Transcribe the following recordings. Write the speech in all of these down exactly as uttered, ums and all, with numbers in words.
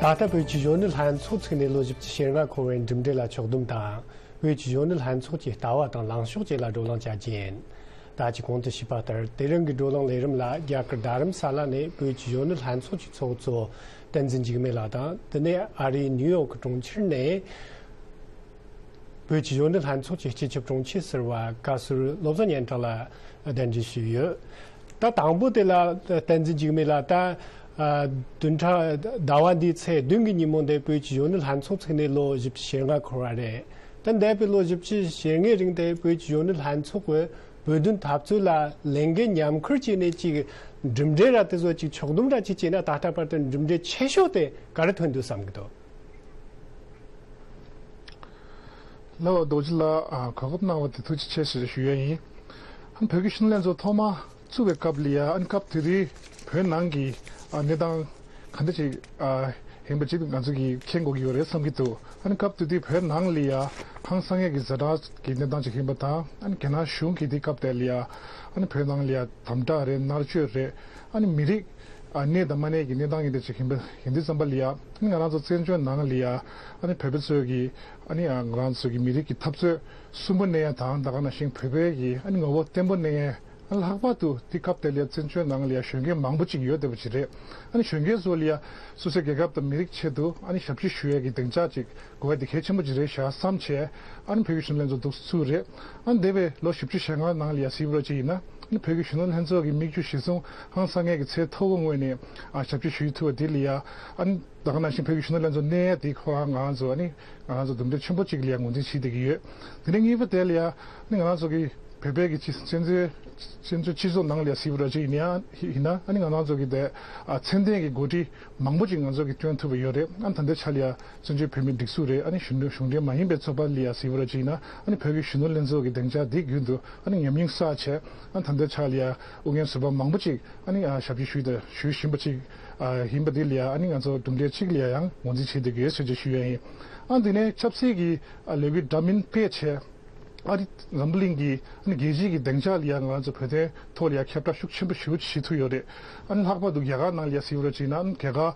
ད་ལྟ་བོད་ཀྱི་གཞོན་ནུ་ལྷན་ཚོགས་ཚུགས་ནས་ལོ་བཞི་བཅུ་ཞེ་ལྔ་འཁོར་བའི་གྲུབ་འབྲས་ལ་ཕྱོགས་བསྡོམས་དང་། བོད་ཀྱི་གཞོན་ནུ་ལྷན་ཚོགས་ཀྱི་ལྟ་བ་དང་ལངས་ཕྱོགས་བཅས་ལ་བགྲོ་གླེང་བྱ་རྒྱུ་ཡིན། ད་ཅི་གོང་དུ་ཞུས་པ་ལྟར་དེ་རིང་གི་བགྲོ་གླེང་ལས་རིམ་ལ་རྒྱ་གར་རྡ་རམ་ས་ལ་ནས་བོད་ཀྱི་གཞོན་ནུ་ལྷན་ཚོགས་ཀྱི་ཚོགས་གཙོ་བསྟན་འཛིན་འཇིགས་མེད་ལགས་དང་། དེ་ནས་ཨ་རིའི་ནིའུ་ཡོག་གི་གྲོང་ཁྱེར་ནས་བོད་ཀྱི་གཞོན་ནུ་ལྷན་ཚོགས་ཀྱི་སྤྱི་ཁྱབ་དྲུང་ཆེ་ཟུར་པ་བཀའ་ཟུར་བློ་བཟང་སྙན་གྲགས་ལགས་གདན་འདྲེན་ཞུས་ཡོད། ད་དང་པོ་དེ་ལ་བསྟན་འཛིན་འཇིགས་མེད་ལགས། ད་ཨ་བདུན་ཕྲག་ཟླ་བ་འདིའི་ཚེས་བདུན་གྱི་ཉིན་མོ་འདིར་བོད་ཀྱི་གཞོན་ནུ་ལྷན་ཚོགས་ཚུགས་ནས་ལོ་བཞི་བཅུ་ཞེ་ལྔ་འཁོར་བ་རེད། ད་འདས་པའི་ལོ་བཞི་བཅུ་ཞེ་ལྔའི་རིང་དེ་བོད་ཀྱི་གཞོན་ནུ་ལྷན་ཚོགས་ཀྱིས་བོད་དོན་འཐབ་རྩོད་ལ་ལས་འགན་མཉམ་འཁུར་བྱས་ནས་ཅིག་གྲུབ་འབྲས་ར་དེ་ཚོ་ཅིག་ཕྱོགས་བསྡོམས་ར་ཅིག་བྱས་ན། ད་ལྟ་བར་དུ་གྲུབ་འབྲས་ཆེ་ཤོས་དེ་ག་རེ་ཐོན་འདུག་བསམ་གྱི་འདུག་ལགས་རྡོ་རྗེ་ལགས། ཨ་གོ་སྐབས་གནང་བ་དེ་ཐུགས་རྗེ་ཆེ་ཞེས་ཞུ་ཡ་ཡིན། ཨ་བོད་ཀྱི་གཞོན་ནུ་ལྷན་ཚོགས་ཐོག་མ་བཙུགས་པའི་སྐབས་ལ་ཡ། ཨ་ནི་སྐབས་དེ་དུས་བོད་ནང་གི་ཨ་གནས་སྟངས་ག་འདྲ་ཅིག་ཨ་ཡིན་པ་ཅིག་ང་ཚོ་གིས་མཁྱེན་དགོས་ཀྱི་ཡོད་རེད་བསམ་གྱི་འདུག་ཨ་ནི་སྐབས་དེ་དུས་བོད་ནང་ལ་ཡ་ཧང་སང་ཡས་ཀྱི་ཛ་དྲག་གི་གནས་སྟངས་ཅིག་ཡིན་པ་དང་། ཨ་ནི་རྒྱ་ནག་གཞུང་གིས་དེ་སྐབས་དེ་ལ་ཡ་ཨ་ནི་བོད་ནང་ལ་ཡ་དམ་དྲག་རེད། མནར་གཅོད་རེད། ཨ་ནི་མི་རིགས་ཨ་གནས་དང་མ་གནས་ཀྱི་གནས་སྟངས་ཡིན་དེ་ཅིག་ཡིན་པ་ཡིན་དུས་ཙམ་པ་ལ་ཡ། ཨ་ནི་ང་རང་ཚོ་བཙན་བྱོལ་ནང་ལ་ཡ་ཨ་ནི་བོད་པ་ཚོས་ཀྱི་ཨ་ནི་ང་རང་ཚོ་གི་མི་རིགས་ཀྱི་འཐབ་རྩོད་གསོན་པོ་གནས་ཡ་དང་། ད་ག་ནང་བཞིན་བོད་པའི་གི་ཨ་ནི་ངོ་བོ་བརྟན་པོ་གནས་ཡ། ཨ་ནི་ལྷག་པར་དུ་དེ་སྐབས་དེ་ལ་ཡ་བཙན་བྱོལ་ནང་ལ་ཡ་གཞོན་སྐྱེས་མང་པོ་ཅིག་ཡོད་བསྡད་པ་ཅིག་རེད། ཨ་ནི་གཞོན་སྐྱེས་ཚོ་ལ་ཡ་སོ་སོའི་རྒྱལ་ཁབ་དང་མི་རིགས་ཆེད་དུ་ཨ་ནི་ཞབས་ཕྱི་ཞུ་ཡ་གི་སྡིངས་ཆ་ཅིག་དགོས་པ་དེ་གལ་ཆེན་པོ་ཅིག་རེད་ཤག་བསམ་བྱས། ཨ་ནི་བོད་ཀྱི་གཞོན་ནུ་ལྷན་ཚོགས་འདུག་སེ་བཙུགས་རེད། ཨ་ནི་འདས་པའི་ལོ་བཞི་བཅུ་ཞེ་ལྔ་ནང་ལ་ཡ་གཟིགས་པ་ཅིག་ཡིན་ན། ཨ་ནི་བོད་ཀྱི་གཞོན་ནུ་ལྷན་ཚོགས་ཀྱི་དམིགས་ཡུལ་གཞིར་བཟུང་ཧང་སང་ངེས་ཀྱི་ཚད་མཐོ་པོ་ངོས་ནས་ཨ་ཞབས་ཕྱི་ཞུ་ཐུབ་པ་དེ་ལ་ཡ། ཨ་ནི་ད་ག་ནང་བཞིན་བོད་ཀྱི་གཞོན་ནུ་ལྷན་ཚོགས་གནས་ཡ་དེ་ཁོ་རང་ང་རང་ཚོ་ཨ་ནི་ང་རང་ཚོ་གྲུབ་འབྲས་ཆེན་པོ་ཅིག་ལ་ཡ་ངོས་འཛིན་བྱེད་བསྡད་ཀྱི་ཡོད། དེ་ནས་གཉིས་པ་དེ་ལ་ཡ། ཨ་ནི་ང་རང་ཚོ་གི་བོད་པའི་གི་སྤྱི་བཙན་བྱོལ་བཙན་བྱོལ་སྤྱི་ཚོགས་ནང་ལ་ཡ་གཟིགས་པ་འདྲ་ཅིག་ཡིན་ཡ་ཡིན་ན། ཨ་ནི་ང་རང་ཚོ་གི་དེ་ཨ་ཚད་ལྡན་གྱི་འགོ་ཁྲིད་མང་པོ་ཅིག་ང་ཚོ་གིས་བསྐྲུན་ཐུབ་པ་ཡོད་རེད། ཨ་ནི་ད་ལྟའི་ཆ་ལ་ཡ་བཙན་བྱོལ་བོད་མིའི་སྒྲིག་འཛུགས་རེད། ཨ་ནི་གཞུང་གཞུང་འབྲེལ་མ་ཡིན་པའི་ཚོགས་པ་ལ་ཡ་གཟིགས་པ་འདྲ་ཅིག་ཡིན་ན། ཨ་ནི་བོད་ཀྱི་གཞོན་ནུ་ལྷན་ཚོགས་ཀྱི་སྡིངས་ཆ་འདི་བརྒྱུད་དུ་ཨ་ནི་ཉམས་མྱོང་བསགས་བྱས། ཨ་ནི་ད་ལྟའི་ཆ་ལ་ཡ་ཨུ་རྒྱན་ཟུར་པ་མང་པོ་ཅིག་ཨ་ནི་ཨ་ཞབས་ཕྱི་ཞུས་དང་ཞུ་བཞིན་པ་ཅིག་ཨ་ཡིན་པ་འདི་ལ་ཡ། ཨ་ནི་ང་ཚོ་གྲུབ་འབྲས་གཅིག་ལ་ཡ་ཡང་ངོས་འཛིན་བྱེད་བསྡད་ཀྱི་ཡོད་ཟེར་ཅིག་ཞུ་ཡ་ཡིན། ཨ་འདི་ནས་ཆབ་སྲིད་ཀྱི་ཨ་ལས་འགུལ་འདྲ་མིན་སྤེལ་བྱས། ཨ་རི་འཛམ་བུ་གླིང་གི་ཨ་ནི་རྒྱལ་སྤྱིའི་གི་སྡིངས་ཆ་ལ་ཡ་ང་རང་ཚོ་བོད་དོན་ཐོག་ལ་ཡ་ཁྱབ་བསྒྲགས་ཤུགས་ཆེན་པོ་ཞེ་པོ་ཅིག་བྱེད་ཐུབ་ཡོད་རེད། ཨ་ནི་ལྷག་པར་དུ་རྒྱ་གར་ནང་ལ་ཡ་གཟིགས་པ་འདྲ་ཅིག་ཡིན་ན། ཨ་ནི་རྒྱ་གར་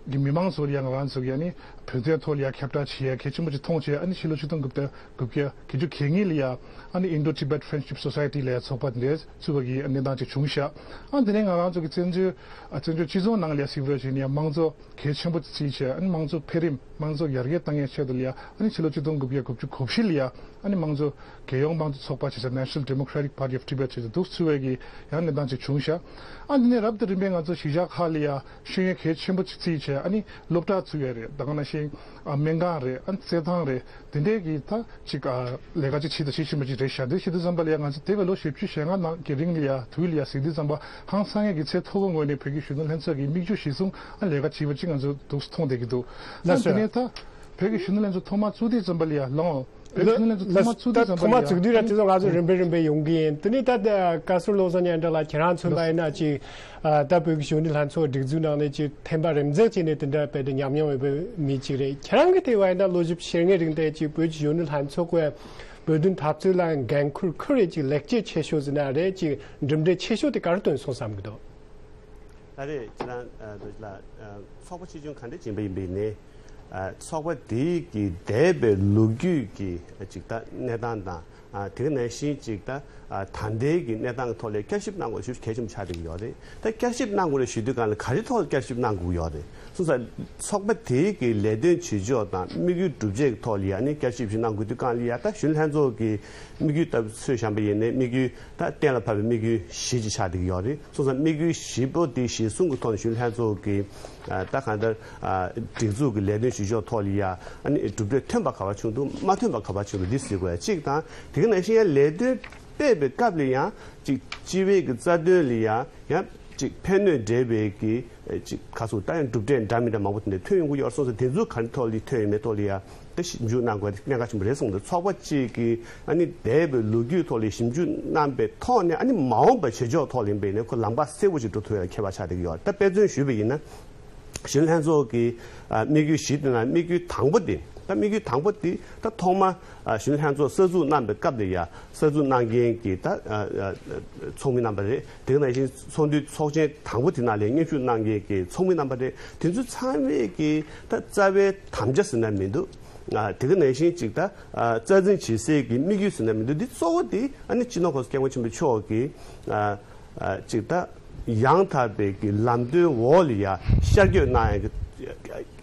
གྱི་མི་མང་ཚོ་ལ་ཡ་ང་རང་ཚོ་གི་ཨ་ནི་བོད་དོན་ཐོག་ལ་ཡ་ཁྱབ་བསྒྲགས་བྱེད་ཡ་གལ་ཆེན་པོ་ཅིག་མཐོང་བྱས། ཨ་ནི་ཕྱི་ལོ་ཆིག་སྟོང་དགུ་བརྒྱ་དགུ་བརྒྱ་བརྒྱད་ཅུ་གྱ་གཉིས་ལ་ཡ་ཨ་ནི་Indo-Tibet Friendship Society ལ་ཡ་ཚོགས་པ་འདི་འདྲའི་བཙུགས་པ་གི་གནས་སྟངས་ཅིག་བྱུང་ཤག་ཨ་འདི་ནས་ང་རང་ཚོ་གི་བཙན་བྱོལ་ཨ་བཙན་བྱོལ་སྤྱི་ཚོགས་ནང་ལ་ཡ་གཟིགས་པ་འདྲ་ཅིག་ཡིན་ན། མང་གཙོ་གལ་ཆེན་པོ་བརྩིས་བྱས། ཨ་ནི་དམངས་གཙོ་འཕེལ་རིམ་དམངས་གཙོ་ཡར་རྒྱས་བཏང་ཡའི་ཆེད་དུ་ལ་ཡ། ཨ་ནི་ཕྱི་ལོ་ཆིག་སྟོང་དགུ་བརྒྱ་དགུ་བཅུ་གོ་བཞི་ལ་ཡ་ཨ་ནི་དམངས་གཙོ་རྒྱལ་ཡོངས་དམངས་གཙོ་ཚོགས་པ་ཞེས་བྱ་National Democratic Party of Tibet ཞེས་བྱ་འདུག་བཙུགས་པའི་གི་ཡང་གནས་སྟངས་ཅིག་བྱུང་ཤག་ཨ་འདི་ནས་རབ་དང་རིམ་པས་ང་ཚོ་གཞིས་ཆགས་ཁག་ལ་ཡ་ཤེས་ཡོན་གལ་ཆེན་པོ་ཅིག་བརྩིས་བྱས། ཨ་ནི་སློབ་གྲྭ་བཙུགས་ཡ་རེད། ད་ག་ནང་བཞིན་ཨ་སྨན་ཁང་རེད། ཨ་ནི་རྩེད་ཐང་རེད། དེ་འདྲའི་གི་ད་ཅིག་ཨ་ལས་ཀ་ཅིག་བྱེད་དང་བྱེད་བཞིན་པ་ཅིག་རེད་ཤག་དེ་བྱེད་དུས་ཙམ་པ་ལ་ཡ་ང་ཚོ་འདས་པའི་ལོ་བཞི་བཅུ་ཞེ་ལྔ་ནང་གི་རིང་ལ་ཡ་དུས་ལ་ཡ་གཟིགས་དུས་ཙམ་པ་ཧང་སང་ངེས་ཀྱི་ཚད་མཐོ་པོ་ངོས་ནས་བོད་ཀྱི་གཞོན་ནུ་ལྷན་ཚོགས་ཀྱི་དམིགས་ཡུལ་གཞིར་བཟུང་ཨ་ལས་ཀ་བྱས་པ་ཅིག་ང་ཚོ་འདུག་སེ་མཐོང་བསྡད་ཀྱི་འདུག་ལགས་སོ། ཨ་དེ་ནས་ད་བོད་ཀྱི་གཞོན་ནུ་ལྷན་ཚོགས་ཐོག་མ་བཙུགས་དུས་ཙམ་པ་ལ་ཡ་ལོང་། བོད་ཀྱི་གཞོན་ནུ་ལྷན་ཚོགས་ཐོག་མ་བཙུགས་དུས་ཙམ་པ་ལ་ཡ། ཐོག་མ་བཙུགས་དུས་ར་དེ་ཚོ་ང་ཚོ་རིམ་པས་རིམ་པས་ཡོང་གི་ཡིན། དེ་ནས་ད་ལྟ་བཀའ་ཟུར་བློ་བཟང་སྙན་གྲགས་ལགས་ཁྱེད་རང་མཚོན་པ་ཡིན་ན་ཅིག་ཨ་ད་བོད་ཀྱི་གཞོན་ནུ་ལྷན་ཚོགས་སྒྲིག་འཛུགས་ནང་ནས་ཅིག་ཐེམ་པ་རིམ་འཛེགས་བྱས་ནས་དེ་འདྲ་རྦད་དེ་ཉམས་མྱོང་ཡོད་པའི་མི་ཅིག་རེད། ཁྱེད་རང་གིས་བལྟས་པ་ཡིན་ན་ལོ་བཞི་བཅུ་ཞེ་ལྔའི་རིང་དེ་ཅིག་བོད་ཀྱི་གཞོན་ནུ་ལྷན་ཚོགས་ཀྱིས་བོད་དོན་འཐབ་རྩོད་ལ་འགན་འཁུར་འཁུར་བའི་ཅིག་ལེགས་སྐྱེས་ཆེ་ཤོས་ཟེར་ན་རེད། ཅིག་གྲུབ་འབྲས་ཆེ་ཤོས་དེ་ག་རེ་ཐོན་སོང་བསམ་གྱི་འདུག་ད་རེས་ཁྱེད་རང་ཨ་རྡོ་རྗེ་ལགས་ཨ་ཚོགས་པ་ཆེ་ཆུང་ག་འདྲ་ཡིན་པ་ཡིན་པ་ཡིན་ནའི། ཨ་ཚོགས་པ་དེའི་གི་འདས་པའི་ལོ་རྒྱུས་ཀྱི་ཅིག་ད་གནས་སྟངས་དང་། ཨ་དེ་ག་ནང་བཞིན་ཅིག་ད་ཨ་ད་ལྟའི་གི་གནས་སྟངས་ཀྱི་ཐོག་ལ་བསྐྱར་ཞིབ་གནང་དགོས་ཞེ་པོ་གལ་ཆེན་པོ་ཆགས་བསྡད་ཀྱི་ཡོད་རེད། ད་བསྐྱར་ཞིབ་གནང་དགོས་རེད་ཞུ་དུས་སྒང་ལ་ག་རེའི་ཐོག་ལ་བསྐྱར་ཞིབ་གནང་དགོས་ཀྱི་ཡོད་རེད་གསུངས་ཙང་། ཚོགས་པ་དེའི་གི་ལས་དོན་བྱེད་ཕྱོགས་དང་དམིགས་ཡུལ་སྒྲུབ་བྱེད་ཀྱི་ཐོག་ལ་ཡ་ནི་བསྐྱར་ཞིབ་ཞིག་གནང་དགོས་དུས་སྒང་ལ་ཡ། ད་གཞོན་ལྷན་ཚོགས་ཀྱི་དམིགས་ཡུལ་ལྟ་བུ་ཚོས་བཞག་པ་ཡིན་ནའི་དམིགས་ཡུལ་ད་གཏན་ལ་ཕབ་པའི་དམིགས་ཡུལ་བཞི་ཅིག་ཆགས་བསྡད་ཀྱི་ཡོད་རེད་གསུངས་ཙང་། དམིགས་ཡུལ་བཞི་པོ་དེ་གཞིར་བཟུང་གི་ཐོག་ནས་གཞོན་ལྷན་ཚོགས་ཀྱི་ཨ་ད་གང་ལྟར་ཨ་སྒྲིག་འཛུགས་ཀྱི་ལས་དོན་བྱེད་ཕྱོགས་ཐོག་ལ་ཡ་ཨ་ནི་གྲུབ་འབྲས་ཐོན་པ་ག་པར་བྱུང་འདུག་མ་ཐོན་པ་ག་པར་བྱུང་འདུག་འདི་གཟིགས་དགོས་ཡ་གཅིག་དང་། དེ་ག་ནང་བཞིན་ཡང་ལས་དོན་སྤེལ་བའི་སྐབས་ལ་ཡང་ཅིག་སྤྱི་པའི་གི་རྩ་དོན་ལ་ཡང་ཡང་ཅིག་ཕན་གནོད་འདྲེས་པའི་གི་ཨ་ཅིག་ག་ཚོད་ད་ཡང་གྲུབ་འབྲས་འདྲ་མི་འདྲ་མང་པོ་དེ་འདྲ་ཐོན་ཡོང་གི་ཡོད་སོང་ཙང་། དེ་ཚོ་ག་རེ་ཐོག་ལ་ཐོན་ཡོད་མེད་ཐོག་ལ་ཡང་ད་ཞིབ་འཇུག་གནང་དགོས་དེ་གནད་འགག་ཆེན་པོ་རེད་གསུངས་འདུག་ཚོགས་པ་གཅིག་གིས་ཨ་ནི་འདས་པའི་ལོ་རྒྱུས་ཐོག་ལ་ཞིབ་འཇུག་གནང་པའི་ཐོག་ནས་ཨ་ནི་མ་འོངས་པ་བྱེད་ཕྱོགས་ཐོག་ལ་ཡིན་པ་ཡིན་ན་ཁོ་ལམ་ཁ་གསལ་པོ་ཞིག་འགྲོ་ཐུབ་ཡ་ཁྱད་པར་ཆགས་བསྡད་ཀྱི་ཡོད་རེད། ད་དཔེ་མཚོན་ཞུས་པ་ཡིན་ན། གཞོན་ལྷན་ཚོགས་ཀྱི་ཨ་དམིགས་ཡུལ་བཞི་དེ་ནང་དམིགས་ཡུལ་དང་པོ་དེ་ ད་དམིགས་ཡུལ་དང་པོ་དེ་ད་ཐོག་མ་ཨ་གཞོན་ནུ་ལྷན་ཚོགས་གསར་འཛུགས་གནང་པའི་སྐབས་དེ་ཡ་གསར་འཛུགས་གནང་མཁན་གྱི་ད་ཨ་ཨ་ཚོགས་མི་རྣམ་པ་རེད། དེ་ག་ནང་བཞིན་ཚོགས་འདུའི་ཚོགས་ཆེན་དང་པོ་དེ་ནང་ལ་མཉམ་ཞུགས་གནང་མཁན་གྱི་ཚོགས་མི་རྣམ་པ་རེད། དེ་ཚོ་ཚང་མས་ཀྱི་ད་རྩ་བའི་དམ་བཅའ་ཟེར་ན་མི་འདུག་ཨ་དེ་ག་ནང་བཞིན་ཅིག་ད་ཨ་རྩ་འཛིན་བྱེད་སའི་གི་དམིགས་ཡུལ་ཟེར་ན་མི་འདུག་འདི་གཙོ་བོ་དེ་ཨ་ནི་སྤྱི་ནོར་གོང་ས་སྐྱབས་མགོན་ཆེན་པོ་མཆོག་གིས་ཨ་ཨ་ཅིག་ད་ཡང་དག་པའི་གི་ལམ་སྟོན་འོག་ལ་ཡ་ཤར་བསྐྱོད་གནང་ཡ་གི་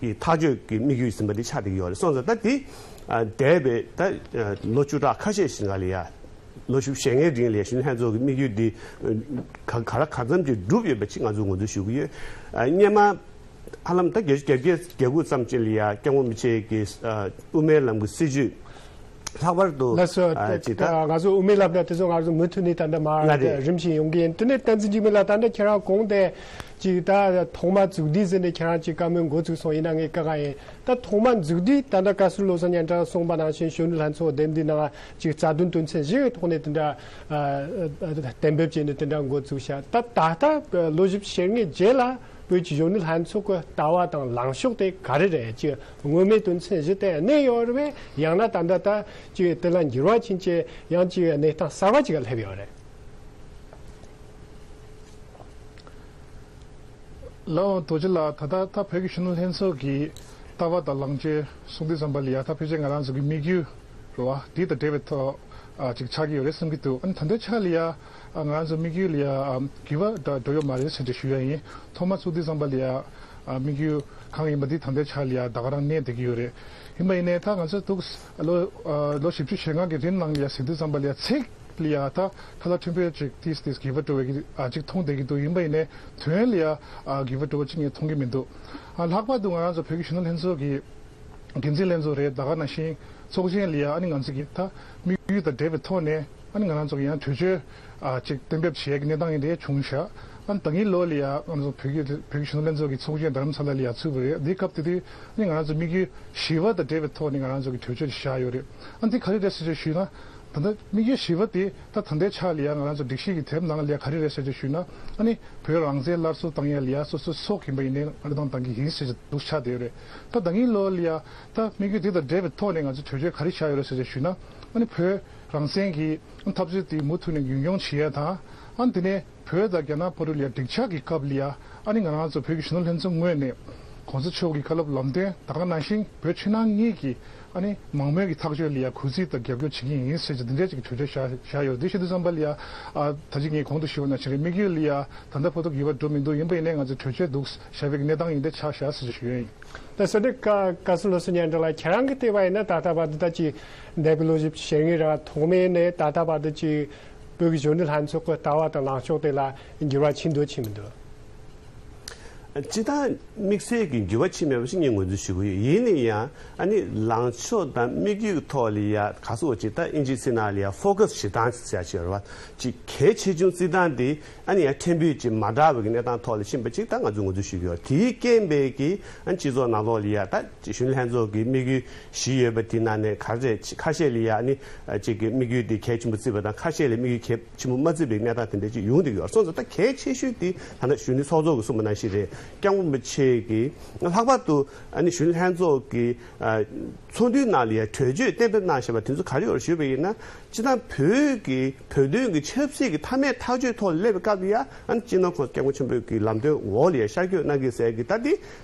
གི་ཐག་གཅོད་ཀྱི་དམིགས་ཡུལ་ཟིན་པ་འདི་ཆགས་བསྡད་ཀྱི་ཡོད་རེད། སོང་ཙང་ད་འདི་ཨ་འདས་པའི་ད་ཨ་ལོ་བཅུ་ཕྲག་ཁ་ཤས་ཤིག་ལ་ཡ་ལོ་བཅུ་ཞེ་ལྔའི་རིང་ལ་ཡ་གཞོན་ནུ་ལྷན་ཚོགས་ཀྱི་དམིགས་ཡུལ་འདི་ག་ག་ར་གང་འཚམ་ཅིག་འགྲུབ་ཡོད་པ་ཅིག་ང་ཚོས་ངོས་འཛིན་ཞུ་གི་ཡོད། ཨ་སྔོན་མ་ཧ་ལམ་ད་བརྒྱད་ཅུ་གྱ་དགུ་ཙམ་ཅིག་ལ་ཡ་སྐྱབས་མགོན་རིན་པོ་ཆེ་གི་ཨ་དབུ་མའི་ལམ་གྱི་སྲིད་བྱུས་ལྷག་པར་དུ་ལགས་སོ། ཨ་ཅིག་ད་ང་ཚོ་དབུ་མའི་ལམ་ལ་དེ་ཚོ་ང་ཚོ་མུ་མཐུད་ནས་ད་ལྟ་མར་ལ་རེད། རིམ་བཞིན་ཡོང་གི་ཡིན། དེ་ནས་བསྟན་འཛིན་འཇིགས་མེད་ལགས། ད་ལྟ་ཁྱེད་རང་གོང་དེ་ཅིག་ད་ཐོག་མ་མཛུབ་ཐེལ་ཟེར་ནས་ཁྱེད་རང་ཅིག་བཀའ་མོལ་འགོ་ཚུགས་སོང་། ཡིན་ན་ངས་བཀའ་གང་ཡིན། ད་ཐོག་མ་མཛུབ་ཐེལ་ད་ལྟ་བཀའ་ཟུར་བློ་བཟང་སྙན་གྲགས་གསུངས་པ་ནང་བཞིན་གཞོན་ནུ་ལྷན་ཚོགས་འདེམས་འདི་ནང་ཅིག་རྩ་དོན་དོན་ཚན་བཞི་གི་ཐོག་ནས་དེ་འདྲ་ཨ་ཨ་གཏན་འབེབས་བྱས་ནས་དེ་འདྲ་འགོ་བཙུགས་ཤག་ད་ད་ལྟ་ལོ་བཞི་བཅུ་ཞེ་ལྔའི་རྗེས་ལ་བོད་ཀྱི་གཞོན་ནུ་ལྷན་ཚོགས་ཀྱི་ལྟ་བ་དང་ལངས་ཕྱོགས་དེ་ག་རེ་རེད། ཅིག་སྔོན་མའི་དོན་ཚན་བཞི་དེ་གནས་ཡོད་རེད་པས། ཡང་ན་ད་ལྟ་ད་ཅིག་དེ་ལ་འགྱུར་བ་ཕྱིན་བྱས་ཡང་ཅིག་གནས་སྟངས་གསར་བ་ཅིག་ལ་སླེབས་ཡོད་རེད། ལགས་འོང་། རྡོ་རྗེ་ལགས། ད་ལྟ་ད་བོད་ཀྱི་གཞོན་ནུ་ལྷན་ཚོགས་ཀྱི་ལྟ་བ་དང་ལངས་ཕྱོགས་གསུང་དུས་ཙམ་པ་ལ་ཡ་ད་ཕལ་ཆེར་ང་རང་ཚོ་གི་དམིགས་ཡུལ་རེད་བ། འདི་དང་འབྲེལ་བའི་ཐོག་ཨ་ཅིག་ཆགས་ཀྱི་ཡོད་རེད་བསམ་གྱི་འདུག་ཨ་ནི་ད་ལྟའི་ཆ་ལ་ཡ་ཨ་ང་རང་ཚོ་དམིགས་ཡུལ་ལ་ཡ་ཨ་འགྱུར་བ་འགྲོ་འགྲོ་ཡོད་མ་རེད་ཟེར་ཏེ་ཞུ་ཡ་ཡིན། ཐོག་མ་ཚུགས་དུས་ཙམ་པ་ལ་ཡ་ཨ་དམིགས་ཡུལ་གང་ཡིན་པ་འདི་ད་ལྟའི་ཆ་ལ་ཡ་ད་ག་རང་གནས་བསྡད་ཀྱི་ཡོད་རེད། ཡིན་པ་ཡིན་ནའི་ད་ང་ཚོ་འདུག་ལོ་ཨ་ལོ་བཞི་བཅུ་ཞེ་ལྔ་གི་རིང་ནང་ལ་ཡ་གཟིགས་དུས་ཙམ་པ་ལ་ཡ་ཚིག་ལ་ཡ་ད་ཁ་ལག་ཕྲན་བུ་ཅིག་ཏིས་ཏིས་འགྱུར་བ་འགྲོ་བའི་གི་ཨ་ཅིག་མཐོང་བསྡད་ཀྱི་འདུག་ཡིན་པ་ཡིན་ནའི་དོན་ལ་ཡ་ཨ་འགྱུར་བ་འགྲོ་བ་ཅིག་ངས་མཐོང་གི་མི་འདུག་ཨ་ལྷག་པར་དུ་ང་རང་ཚོ་བོད་ཀྱི་གཞོན་ནུ་ལྷན་ཚོགས་ཀྱི་འགན་འཛིན་ལྷན་ཚོགས་རེད། ད་ག་ནང་བཞིན་ཚོགས་ཆེན་ལ་ཡ་ཨ་ནི་ང་ཚོ་གི་ད་དམིགས་ཡུལ་དང་འབྲེལ་བའི་ཐོག་ནས་ཨ་ནི་ང་རང་ཚོ་གི་ཡང་གྲོས་ཆོད་ཨ་ཅིག་གཏན་འབེབས་བྱེད་ཡ་གི་གནས་སྟངས་ཡིན་དེ་བྱུང་ཤག་ཨ་ནི་ད་གིན་ལོ་ལ་ཡ་ང་ཚོ་བོད་ཀྱི་བོད་ཀྱི་གཞོན་ནུ་ལྷན་ཚོགས་ཀྱི་ཚོགས་ཆེན་རྡ་རམ་ས་ལ་ལ་ཡ་ཚུགས་པ་རེད། འདི་སྐབས་དེ་དུས་ཨ་ནི་ང་རང་ཚོ་དམིགས་ཡུལ་བཞི་པ་དང་འབྲེལ་བའི་ཐོག་ནས་ང་རང་ཚོ་གི་གྲོས་ཆོད་ཅིག་བཞག་ཡོད་རེད། ཨ་ནི་འདི་ག་རེ་རེད་ཟེར་ཅིག་ཞུས་ན། ད་ལྟ་དམིགས་ཡུལ་བཞི་པ་དེ་ད་ད་ལྟའི་ཆ་ལ་ཡ་ང་རང་ཚོ་སྒྲིག་གཞི་གི་དེབ་ནང་ལ་ཡ་ག་རེ་རེད་ཟེར་ཅིག་ཞུས་ན། ཨ་ནི་བོད་རང་བཙན་སླར་གསོ་བཏང་ཡ་ལ་ཡ་སོ་སོའི་སྲོག་ཡིན་པ་ཡིན་ནའི་ཨ་ནི་བཏང་བཏང་གི་ཡིན་ཟེར་ཅིག་འདུག་ཆགས་བསྡད་ཡོད་རེད། ད་ད་གིན་ལོ་ལ་ཡ་ད་དམིགས་ཡུལ་དེ་དང་འབྲེལ་བའི་ཐོག་ནས་ང་ཚོ་གྲོས་ཆོད་ག་རེ་བཞག་ཡོད་རེད་ཟེར་ཅིག་ཞུས་ན། ཨ་ནི་བོད་རང་བཙན་གྱི་འཐབ་རྩོད་དེ་མུ་མཐུད་ནས་རྒྱུན་སྐྱོང་བྱེད་ཡ་དང་། ཨ་ནི་དེ་ནས་བོད་དང་རྒྱ་ནག་བར་དུ་ལ་ཡ་འགྲིག་འཇགས་ཀྱི་སྐབས་ལ་ཡ་ཨ་ནི་ང་རང་ཚོ་བོད་ཀྱི་གཞོན་ནུ་ལྷན་ཚོགས་ངོས་ནས་གོང་ས་མཆོག་གི་བཀའ་སློབ་ལམ་སྟོན་ད་ག་ནང་བཞིན་བོད་ཕྱི་ནང་གཉིས་ཀྱི་ཨ་ནི་མང་མོས་ཀྱི་ཐག་གཅོད་ལ་ཡ་གུས་བརྩི་དང་རྒྱབ་སྐྱོར་བྱེད་ཀྱི་ཡིན་ཟེར་གྱི་འདི་འདྲའི་ཅིག་གྲོས་ཆོད་བཞག་བཞག་ཡོད་རེད། འདི་བཤད་དུས་ཙམ་པ་ལ་ཡ་ཨ་ད་ཅི་ངས་གོང་དུ་ཞུས་པ་ནང་བཞིན་རེད། དམིགས་ཡུལ་ལ་ཡ་ད་ལྟ་བར་དུ་འགྱུར་བ་འགྲོ་མི་འདུག་ཡིན་པ་ཡིན་ནའི་ང་ཚོ་གྲོས་ཆོད་འདུག་བཞག་པའི་གནས་སྟངས་ཡིན་དེ་ཆགས་བཞག་ཟེར་གྱི་ཞུ་ཡ་ཡིན། ད་སོ་དེ་བཀའ་བཀའ་ཟུར་བློ་བཟང་སྙན་གྲགས་ལགས། ཁྱེད་རང་གིས་བལྟས་པ་ཡིན་ན་ད་ལྟ་བར་དུ་ད་ཅིག་འདས་པའི་ལོ་བཞི་བཅུ་ཞེ་ལྔའི་རིང་ཐོག་མའི་ནས་ད་ལྟ་བར་དུ་ཅིག་བོད་ཀྱི་གཞོན་ནུ་ལྷན་ཚོགས་ཀྱི་ལྟ་བ་དང་ལངས་ཕྱོགས་དེ་ལ་འགྱུར་བ་ཕྱིན་འདུག་ཕྱིན་མི་འདུག་སྤྱིར་བཏང་དམིགས་བསལ་གྱི་འགྱུར་བ་ཕྱིན་མེད་པ་ཞིག་ངས་ངོས་འཛིན་ཞུ་གི་ཡོད། ཡིན་ན་ཡང་ཨ་ནི་ལངས་ཕྱོགས་དང་དམིགས་ཡུལ་གྱི་ཐོག་ལ་ཡ་ག་སོགས་ཅིག་ད་ཨིན་ཇིའི་ཚིག་ནང་ལ་ཡ་ཕོ་ཁ་སི་བྱེད་སྟངས་ཟེར་ཡ་ཅིག་ཡོད་རེད་བ། ཅིག་གལ་ཆེ་ཆུང་བརྩི་སྟངས་དེ་ཨ་ནི་ཡང་ཕྲན་བུ་ཅིག་མ་འདྲ་བའི་གི་གནས་སྟངས་ཐོག་ལ་ཕྱིན་པ་ཅིག་ད་ང་ཚོས་ངོས་འཛིན་ཞུ་གི་ཡོད། དེའི་རྐྱེན་པས་ཀྱི་ཨ་ནི་སྤྱི་ཚོགས་ནང་ལོགས་ལ་ཡ་ད་ཅིག་གཞོན་ནུ་ལྷན་ཚོགས་ཀྱི་དམིགས་ཡུལ་བཞི་ཡོད་པ་དེ་ནང་ནས་ག་རེ་ཁ་ཤས་ལ་ཡ་ཨ་ནི་ཅིག་གི་དམིགས་ཡུལ་དེ་གལ་ཆེན་པོ་བརྩིས་པ་དང་ཁ་ཤས་ལ་དམིགས་ཡུལ་གལ་ཆེན་པོ་མ་བརྩིས་པའི་གནས་སྟངས་དེ་འདྲ་ཅིག་ཡོང་བསྡད་ཀྱི་ཡོད། སོང་ཙང་ད་གལ་ཆེ་ཤོས་དེ་ད་ལྟ་གཞོན་ནུ་ཚོགས་གཙོ་གིས་གསུངས་པ་ནང་བཞིན་རེད། སྐྱབས་མགོན་རིན་པོ་ཆེ་གིས་ལྷག་པར་དུ་ཨ་ནི་གཞོན་ནུ་ལྷན་ཚོགས་ཀྱི་ཨ་ཚོགས་འདུའི་ནང་ལ་ཡ་གྲོས་ཆོད་གཏན་འབེབས་གནང་བཞག་པ་དེ་ཚོ་ག་རེ་ཡོད་རེད་ཞུས་པ་ཡིན་ན། སྤྱིར་བཏང་བོད་ཀྱི་བོད་དོན་གྱི་ཆབ་སྲིད་ཀྱི་མཐའ་མའི་ཐག་གཅོད་ཐོག་ལ་སླེབས་པའི་སྐབས་ལ་ཡ་ཨ་ནི་སྤྱི་ནོར་གོང་ས་སྐྱབས་མགོན་ཆེན་པོ་གི་ལམ་སྟོན་འོག་ལ་ཡ་ཤར་བསྐྱོད་གནང་གི་ཟེར་གི་ད་འདི་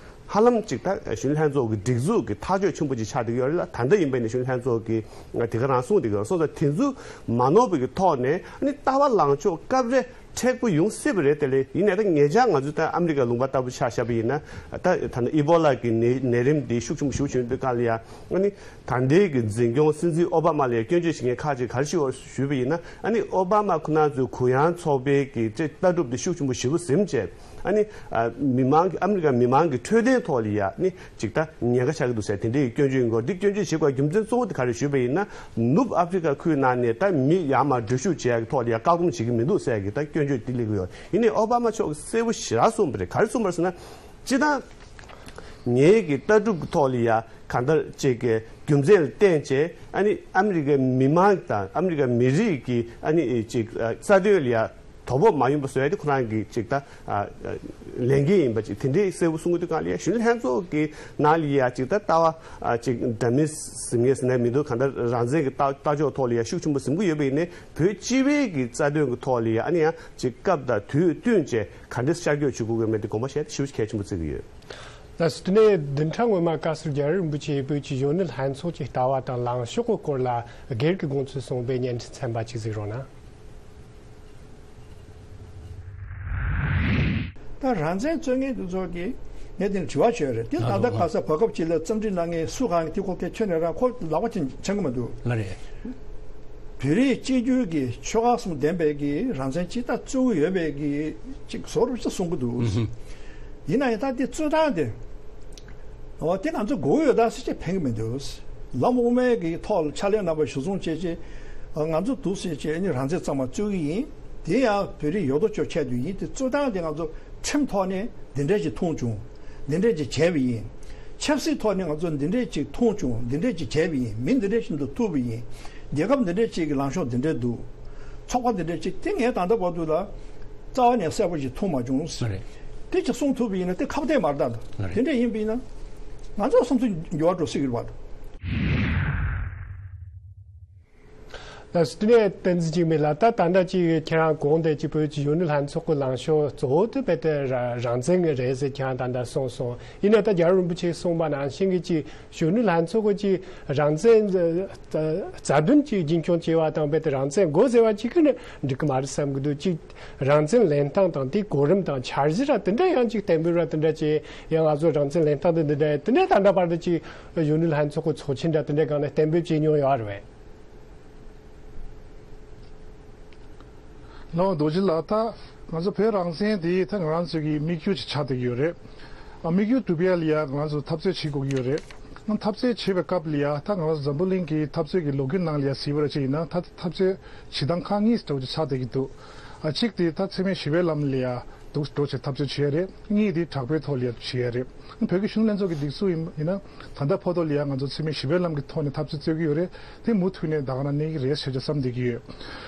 ཧ་ལམ་ཅིག་ད་གཞོན་ནུ་ལྷན་ཚོགས་ཀྱི་སྒྲིག་འཛུགས་ཀྱི་ཐག་གཅོད་ཆེན་པོ་ཅིག་ཆགས་བསྡད་ཀྱི་ཡོད་རེད་ལ། ད་ལྟ་ཡིན་པ་ཡིན་ན་གཞོན་ནུ་ལྷན་ཚོགས་ཀྱིས་དེ་ག་རང་གསུངས་བསྡད་ཀྱི་ཡོད་རེད། སོང་ཙང་དེ་ཚོ་མ་ནོར་བའི་གི་ཐོག་ནས་ཨ་ནི་ལྟ་བ་ལངས་ཕྱོགས་སྐབས་རེ་མཁྲེགས་པོ་ཡོང་སྲིད་པ་རེད། དེ་ལས་ཡིན་ནའི་ད་ཉེ་ཆར་ང་ཚོས་ད་ཨ་མི་རི་ཀ་ལུང་པ་ལྟ་བུ་ཆ་བཞག་པ་ཡིན་ན། ད་ད་ནི་ཨི་བྷོ་ལ་གི་ནད་ནད་རིམས་འདི་ཤུགས་ཆེན་པོ་ཞེ་པོ་ཅིག་ཡོང་དུས་སྐབས་ལ་ཡ་ཨ་ནི་ད་ལྟའི་གི་འཛིན་སྐྱོང་སྲིད་འཛིན་ཨོ་བྷ་མ་ལ་ཡ་སྐྱོན་བརྗོད་བྱེད་མཁན་ཁག་ཅིག་ག་རེ་ཞིག་ཡོད་ཞུས་པ་ཡིན་ན། ཨ་ནི་ཨོ་བྷ་མ་ཁོ་ན་ཚོའི་གུ་ཡངས་ཚོགས་པའི་གི་ལྟ་གྲུབ་འདི་ཤུགས་ཆེན་པོ་ཞེ་པོ་ཟིན་བྱས། ཨ་ནི་ཨ་མི་མང་གི་ཨ་མི་རི་ཀ་མི་མང་གི་འཕྲོད་བསྟེན་ཐོག་ལ་ཡ་ཨ་ནི་ཅིག་ད་ཉེན་ཁ་ཆགས་ཀྱི་འདུག་ཟེར་དེ་འདྲའི་སྐྱོན་བརྗོད་ཡིན་སྐོར་འདི་སྐྱོན་བརྗོད་བྱེད་དགོས་རྒྱུ་མཚན་གཙོ་བོ་དེ་ག་རེ་ཞུས་པ་ཡིན་ན། ནུབ་ཨ་ཕི་རི་ཀ་ཁུལ་ནང་ནས་ད་མི་ཡར་མར་འགྲུལ་བཞུད་བྱེད་ཡག་གི་ཐོག་ལ་ཡ་བཀག་སྡོམ་བྱེད་ཀྱི་མི་འདུག་ཟེར་ཡག་གི་ད་སྐྱོན་བརྗོད་འདི་སླེབས་ཀྱི་ཡོད། ཡིན་ནའི་ཨོ་བྷ་མ་མཆོག་གིས་གསལ་པོ་ཞེ་དྲག་གསུངས་པ་རེད། ག་རེ་གསུངས་པ་རེད་ཟེར་ན། སྤྱིར་བཏང་ངེད་ཀྱི་ལྟ་གྲུབ་ཀྱི་ཐོག་ལ་ཡ་གང་ལྟར་ཅིག་གི་རྒྱུ་མཚན་ལ་བརྟེན་བྱས་ཨ་ནི་ཨ་མི་རི་ཀའི་མི་མང་དང་ཨ་མི་རི་ཀའི་མི་རིགས་ཀྱི་ཨ་ནི་ཅིག་ཨ་རྩ་དོན་ལ་ཡ་དོ་ཕོག་མ་ཡོང་པ་བཟོ་ཡ་དེ་ཁོ་རང་གི་ཅིག་ད་ཨ་ ལས་འགན་ཡིན་པ་ཅིག་དེ་འདྲའི་གསལ་པོ་གསུང་གི་འདུག་ག་ལ་ཡ་གཞོན་ནུ་ལྷན་ཚོགས་ཀྱི་ནང་ལ་ཡ་ཅིག་ད་ལྟ་བ་ཅིག་འདྲ་མིན་ཟིན་ངེས་ཟིན་ནས་མི་འདུག་གང་ལྟར་རང་བཙན་གྱི་ལྟ་ལྟ་ཕྱོགས་ཐོག་ལ་ཡ་ཤུགས་ཆེན་པོ་ཟིན་གྱི་ཡོད་པ་ཡིན་ནའི་བོད་སྤྱི་པའི་གི་རྩ་དོན་གྱི་ཐོག་ལ་ཡ་ཨ་ནི་ཡང་ཅིག་སྐབས་དང་དུས་བསྟུན་བྱས་ག་འདྲ་ཤར་བསྐྱོད་བྱེད་དགོས་ཀྱི་མེད་དེ་དགོངས་པ་བཞེས་ཏེ་ཞེ་པོ་གལ་ཆེན་པོ་བརྩི་གི་ཡོད། ལགས་སོ། དེ་ནས་བདུན་ཕྲག་སྔོན་མ་བཀའ་ཟུར་རྒྱལ་བ་རིན་པོ་ཆེས་བོད་ཀྱི་གཞོན་ནུ་ལྷན་ཚོགས་ཀྱི་ལྟ་བ་དང་ལངས་ཕྱོགས་ཀྱི་སྐོར་ལ་སྒེར་གྱི་དགོངས་ཚུལ་གསུངས་པའི་བརྙན་འཕྲིན་ཚན་པ་ཅིག་གཟིགས་རོགས་གནང་། ད་རང་བཙན་རྩོད་མཁན་དེ་ཚོ་གིས་ངས་དེ་ནས་དྲི་བ་བྱས་རེད། དེ་ད་ལྟ་ག་ས་བར་སྐབས་ཅིག་ལ་རྩོམ་སྒྲིག་གནང་མཁན་སུ་གང་གིས་དེ་ཁོ་སྐད་ཁྱོན་ནས་རང་ཁོ་ལག་པ་ཅིག་འཆང་གི་མི་འདུག་ལ་རེད། བོད་རིགས་གཅིག་གྱུར་གྱི་ཆོལ་ཁ་གསུམ་ལྡན་པའི་གི་རང་བཙན་ཅིག་ད་རྩོད་ཀྱི་ཡོད་པའི་གི་ཅིག་བཟོ་འདྲ་ཅིག་གསུང་གི་འདུག་ཨུ་ཧུ། ཡིན་ན་ཡང་ད་དེ་རྩོད་སྟངས་དེ། འོ་དེ་ང་ཚོ་དགོས་ཡོད་ད་ཟེར་ཅིག་ཕན་གི་མི་འདུག་ལམ་དབུ་མའི་གི་ཐོག་ལ་ཕྱག་ལས་གནང་བ་གཞི་བཟུང་བྱས་ཅིག་ང་ཚོ་འདུག་ཟེར་ཅིག་ཨ་ནི་རང་བཙན་གཙང་མ་རྩོད་ཀྱི་ཡིན། དེ་ཡང་བོད་རིགས་ཡོད་དོ་ཅོག་ཆེད་དུ་ཡིན། དེ་རྩོད་སྟངས་དེ་ང་ཚོ་ཁྲིམས་ཐོག་ནས་འདི་འདྲས་ཅིག་མཐོང་བྱུང་། འདི་འདྲས་ཅིག་བྱས་པ་ཡིན། ཆབ་སྲིད་ཐོག་ནས་ང་ཚོ་འདི་འདྲས་ཅིག་མཐོང་བྱུང་། འདི་འདྲས་ཅིག་བྱས་པ་ཡིན། མི་འདི་འདྲས་ཤིག་འདུག་ཐུག་པ་ཡིན། རྒྱལ་ཁབ་འདི་འདྲས་ཅིག་གི་ལངས་ཕྱོགས་འདི་འདྲས་འདུག་ཚོགས་པ་འདི་འདྲས་ཅིག་དེ་ངས་ད་ལྟ་བར་དུ་ལ་རྩ་བ་ནས་གསལ་པོ་ཞིག་མཐོང་མ་བྱུང་། ལགས་རེད། དེ་ཅིག་གསུང་ཐུབ་པ་ཡིན་ན་དེ་ཁ་གཏད་མ་རེད་ད། ལགས་རེད། དེ་འདྲས་ཡིན་པ་ཡིན་ན་ང་ཚོ་བསམ་ཚུལ་འགྱུར་བ་འགྲོ་སྲིད་ཀྱི་རེད་པ། ལགས་སོ། དེ་ནས་བསྟན་འཛིན་འཇིགས་མེད་ལགས། ད་ད་ལྟ་ཅིག་ཁྱེད་རང་གོང་དེ་ཅིག་བོད་ཀྱི་གཞོན་ནུ་ལྷན་ཚོགས་ཀྱི་ལངས་ཕྱོགས་གཙོ་བོ་དེ་རྦད་དེ་ར་རང་བཙན་གྱི་རེད་ཟེར་ཁྱེད་རང་ད་ལྟ་གསུངས་སོང་། ཡིན་ན་ད་རྒྱལ་བ་རིན་པོ་ཆེས་གསུངས་པ་ནང་བཞིན་གྱི་ཅིག་གཞོན་ནུ་ལྷན་ཚོགས་ཀྱི་ཅིག་རང་བཙན་རྩ་དོན་ཅིག་རྒྱུན་འཁྱོངས་བྱས་པ་དང་རྦད་དེ་རང་བཙན་དགོས་ཟེར་བ་ཅིག་གིས་ནི་འགྲིག་གི་མ་རེད་བསམ་གྱི་འདུག་ཅིག་རང་བཙན་ལེན་སྟངས་དང་དེའི་གོ་རིམ་དང་འཆར་གཞི་ར་དེ་འདྲ་ཡང་ཅིག་གཏན་འབེབས་ར་དེ་འདྲ་བྱས་ཡང་ང་ཚོ་རང་བཙན་ལེན་སྟངས་དེ་འདི་འདྲ་དེ་འདྲ་ད་ལྟ་བར་དུ་ཅིག་གཞོན་ནུ་ལྷན་ཚོགས་ཀྱི་ཚོགས་ཆེན་འདྲ་དེ་འདྲའི་སྒང་ནས་གཏན་འབེབས་བྱས་མྱོང་ཡོད་རེད་པས། ལགས་རྡོ་རྗེ་ལགས། ད་ང་ཚོ་བོད་རང་བཙན་དེ་ད་ང་རང་ཚོ་གི་དམིགས་ཡུལ་ཅིག་ཆགས་བསྡད་ཀྱི་ཡོད་རེད། ཨ་དམིགས་ཡུལ་སྒྲུབ་ཡ་ལ་ཡ་ང་རང་ཚོ་འཐབ་རྩོད་བྱེད་དགོས་ཀྱི་ཡོད་རེད། ཨ་འཐབ་རྩོད་བྱེད་པའི་སྐབས་ལ་ཡ་ད་ང་རང་ཚོ་འཛམ་བུ་གླིང་གི་འཐབ་རྩོད་ཀྱི་ལོ་རྒྱུས་ནང་ལ་ཡ་གཟིགས་པ་ར་ཅིག་ཡིན་ན་ད་འཐབ་རྩོད་བྱེད་སྟངས་ཁག་གཉིས་འདྲ་བོ་ཅིག་ཆགས་བསྡད་ཀྱི་འདུག་ཨ་གཅིག་དེ་ད་འཚེ་མེད་ཞི་བའི་ལམ་ལ་ཡ་འདུག་འགྲོ་བྱེད་འཐབ་རྩོད་བྱེད་ཡ་རེད། གཉིས་དེ་དྲག་པོའི་ཐོག་ལ་ཡ་བྱེད་ཡ་རེད། བོད་ཀྱི་གཞོན་ནུ་ལྷན་ཚོགས་ཀྱི་སྒྲིག་འཛུགས་ཡིན་ཡིན་ན་ད་ལྟ་བར་དུ་ལ་ཡང་ང་ཚོ་འཚེ་མེད་ཞི་བའི་ལམ་གྱི་ཐོག་ནས་འཐབ་རྩོད་རྩོད་ཀྱི་ཡོད་རེད། དེ་མུ་མཐུད་ནས་ད་ག་ནང་གནས་ཀྱི་རེད་ཟེར་བྱས་བསམ་བསྡད་ཀྱི་ཡོད།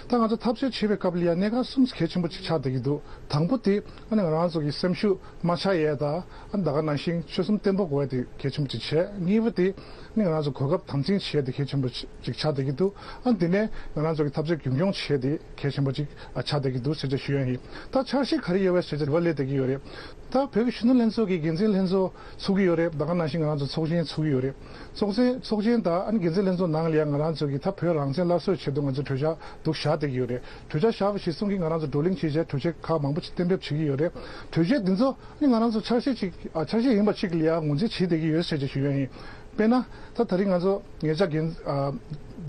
ད་ང་ཚོ་འཐབ་རྩོད་བྱེད་པའི་སྐབས་ལ་ཡང་གནད་འགག་གསུམ་གལ་ཆེན་པོ་ཅིག་ཆགས་བསྡད་ཀྱི་འདུག་དང་པོ་དེ་ཨ་ནི་ང་རང་ཚོ་གི་སེམས་ཤུགས་མ་ཆག་ཡས་དང་ཨ་ནི་ད་ག་ནང་བཞིན་ཆོད་སེམས་བརྟན་པོ་དགོས་ཡས་དེ་གལ་ཆེན་པོ་ཅིག་བྱས། གཉིས་པ་དེ་ཨ་ནི་ང་རང་ཚོ་གོ་སྐབས་དམ་འཛིན་བྱེད་ཡས་དེ་གལ་ཆེན་པོ་ཅིག་ཆགས་བསྡད་ཀྱི་འདུག་ཨ་ནི་དེ་ནས་ང་རང་ཚོ་གི་འཐབ་རྩོད་རྒྱུན་འཁྱོངས་བྱེད་ཡས་དེ་གལ་ཆེན་པོ་ཅིག་ཨ་ཆགས་བསྡད་ཀྱི་འདུག་ཟེར་བྱས་ཞུ་ཡ་ཡིན། ད་འཆར་གཞི་ག་རེ་ཡོད་པས་ཟེར་བྱས་དྲི་བ་སླེབས་བསྡད་ཀྱི་ཡོད་རེད། ད་བོད་ཀྱི་གཞོན་ནུ་ལྷན་ཚོགས་ཀྱི་འགན་འཛིན་ལྷན་ཚོགས་ཚུགས་ཀྱི་ཡོད་རེད། ད་ག་ནང་བཞིན་ང་རང་ཚོ་ཚོགས་ཆེན་ཚུགས་ཀྱི་ཡོད་རེད། ཚོགས་ཆེན་ཚོགས་ཆེན་དང་ཨ་ནི་འགན་འཛིན་ལྷན་ཚོགས་ནང་ལ་ཡང་ང་རང་ཚོ་གི་ད་བོད་རང་བཙན་སླར་གསོའི་ཆེད་དུ་ང་ཚོ་གྲོས་འཆར་འདུག་བཞག་བསྡད་ཀྱི་ཡོད་རེད། གྲོས་འཆར་བཞག་པ་གཞིར་བཟུང་གིས་ང་རང་ཚོ་བགྲོ་གླེང་བྱས་བྱས་གྲོས་ཆོད་ཁག་མང་པོ་ཅིག་གཏན་འབེབས་བྱེད་ཀྱི་ཡོད་རེད། གྲོས་ཆོད་འདི་ཚོ་ཨ་ནི་ང་རང་ཚོ་འཆར་གཞི་ཅིག་ཨ་འཆར་གཞི་ཡིན་པ་ཅིག་ལ་ཡང་ངོས་འཛིན་བྱེད་བསྡད་ཀྱི་ཡོད་ཟེར་བྱས་ཞུ་ཡ་ཡིན། དཔེར་ན། ད་ད་རིང་ང་ཚོ་ཉེ་ཆར་རྒྱལ་ཨ་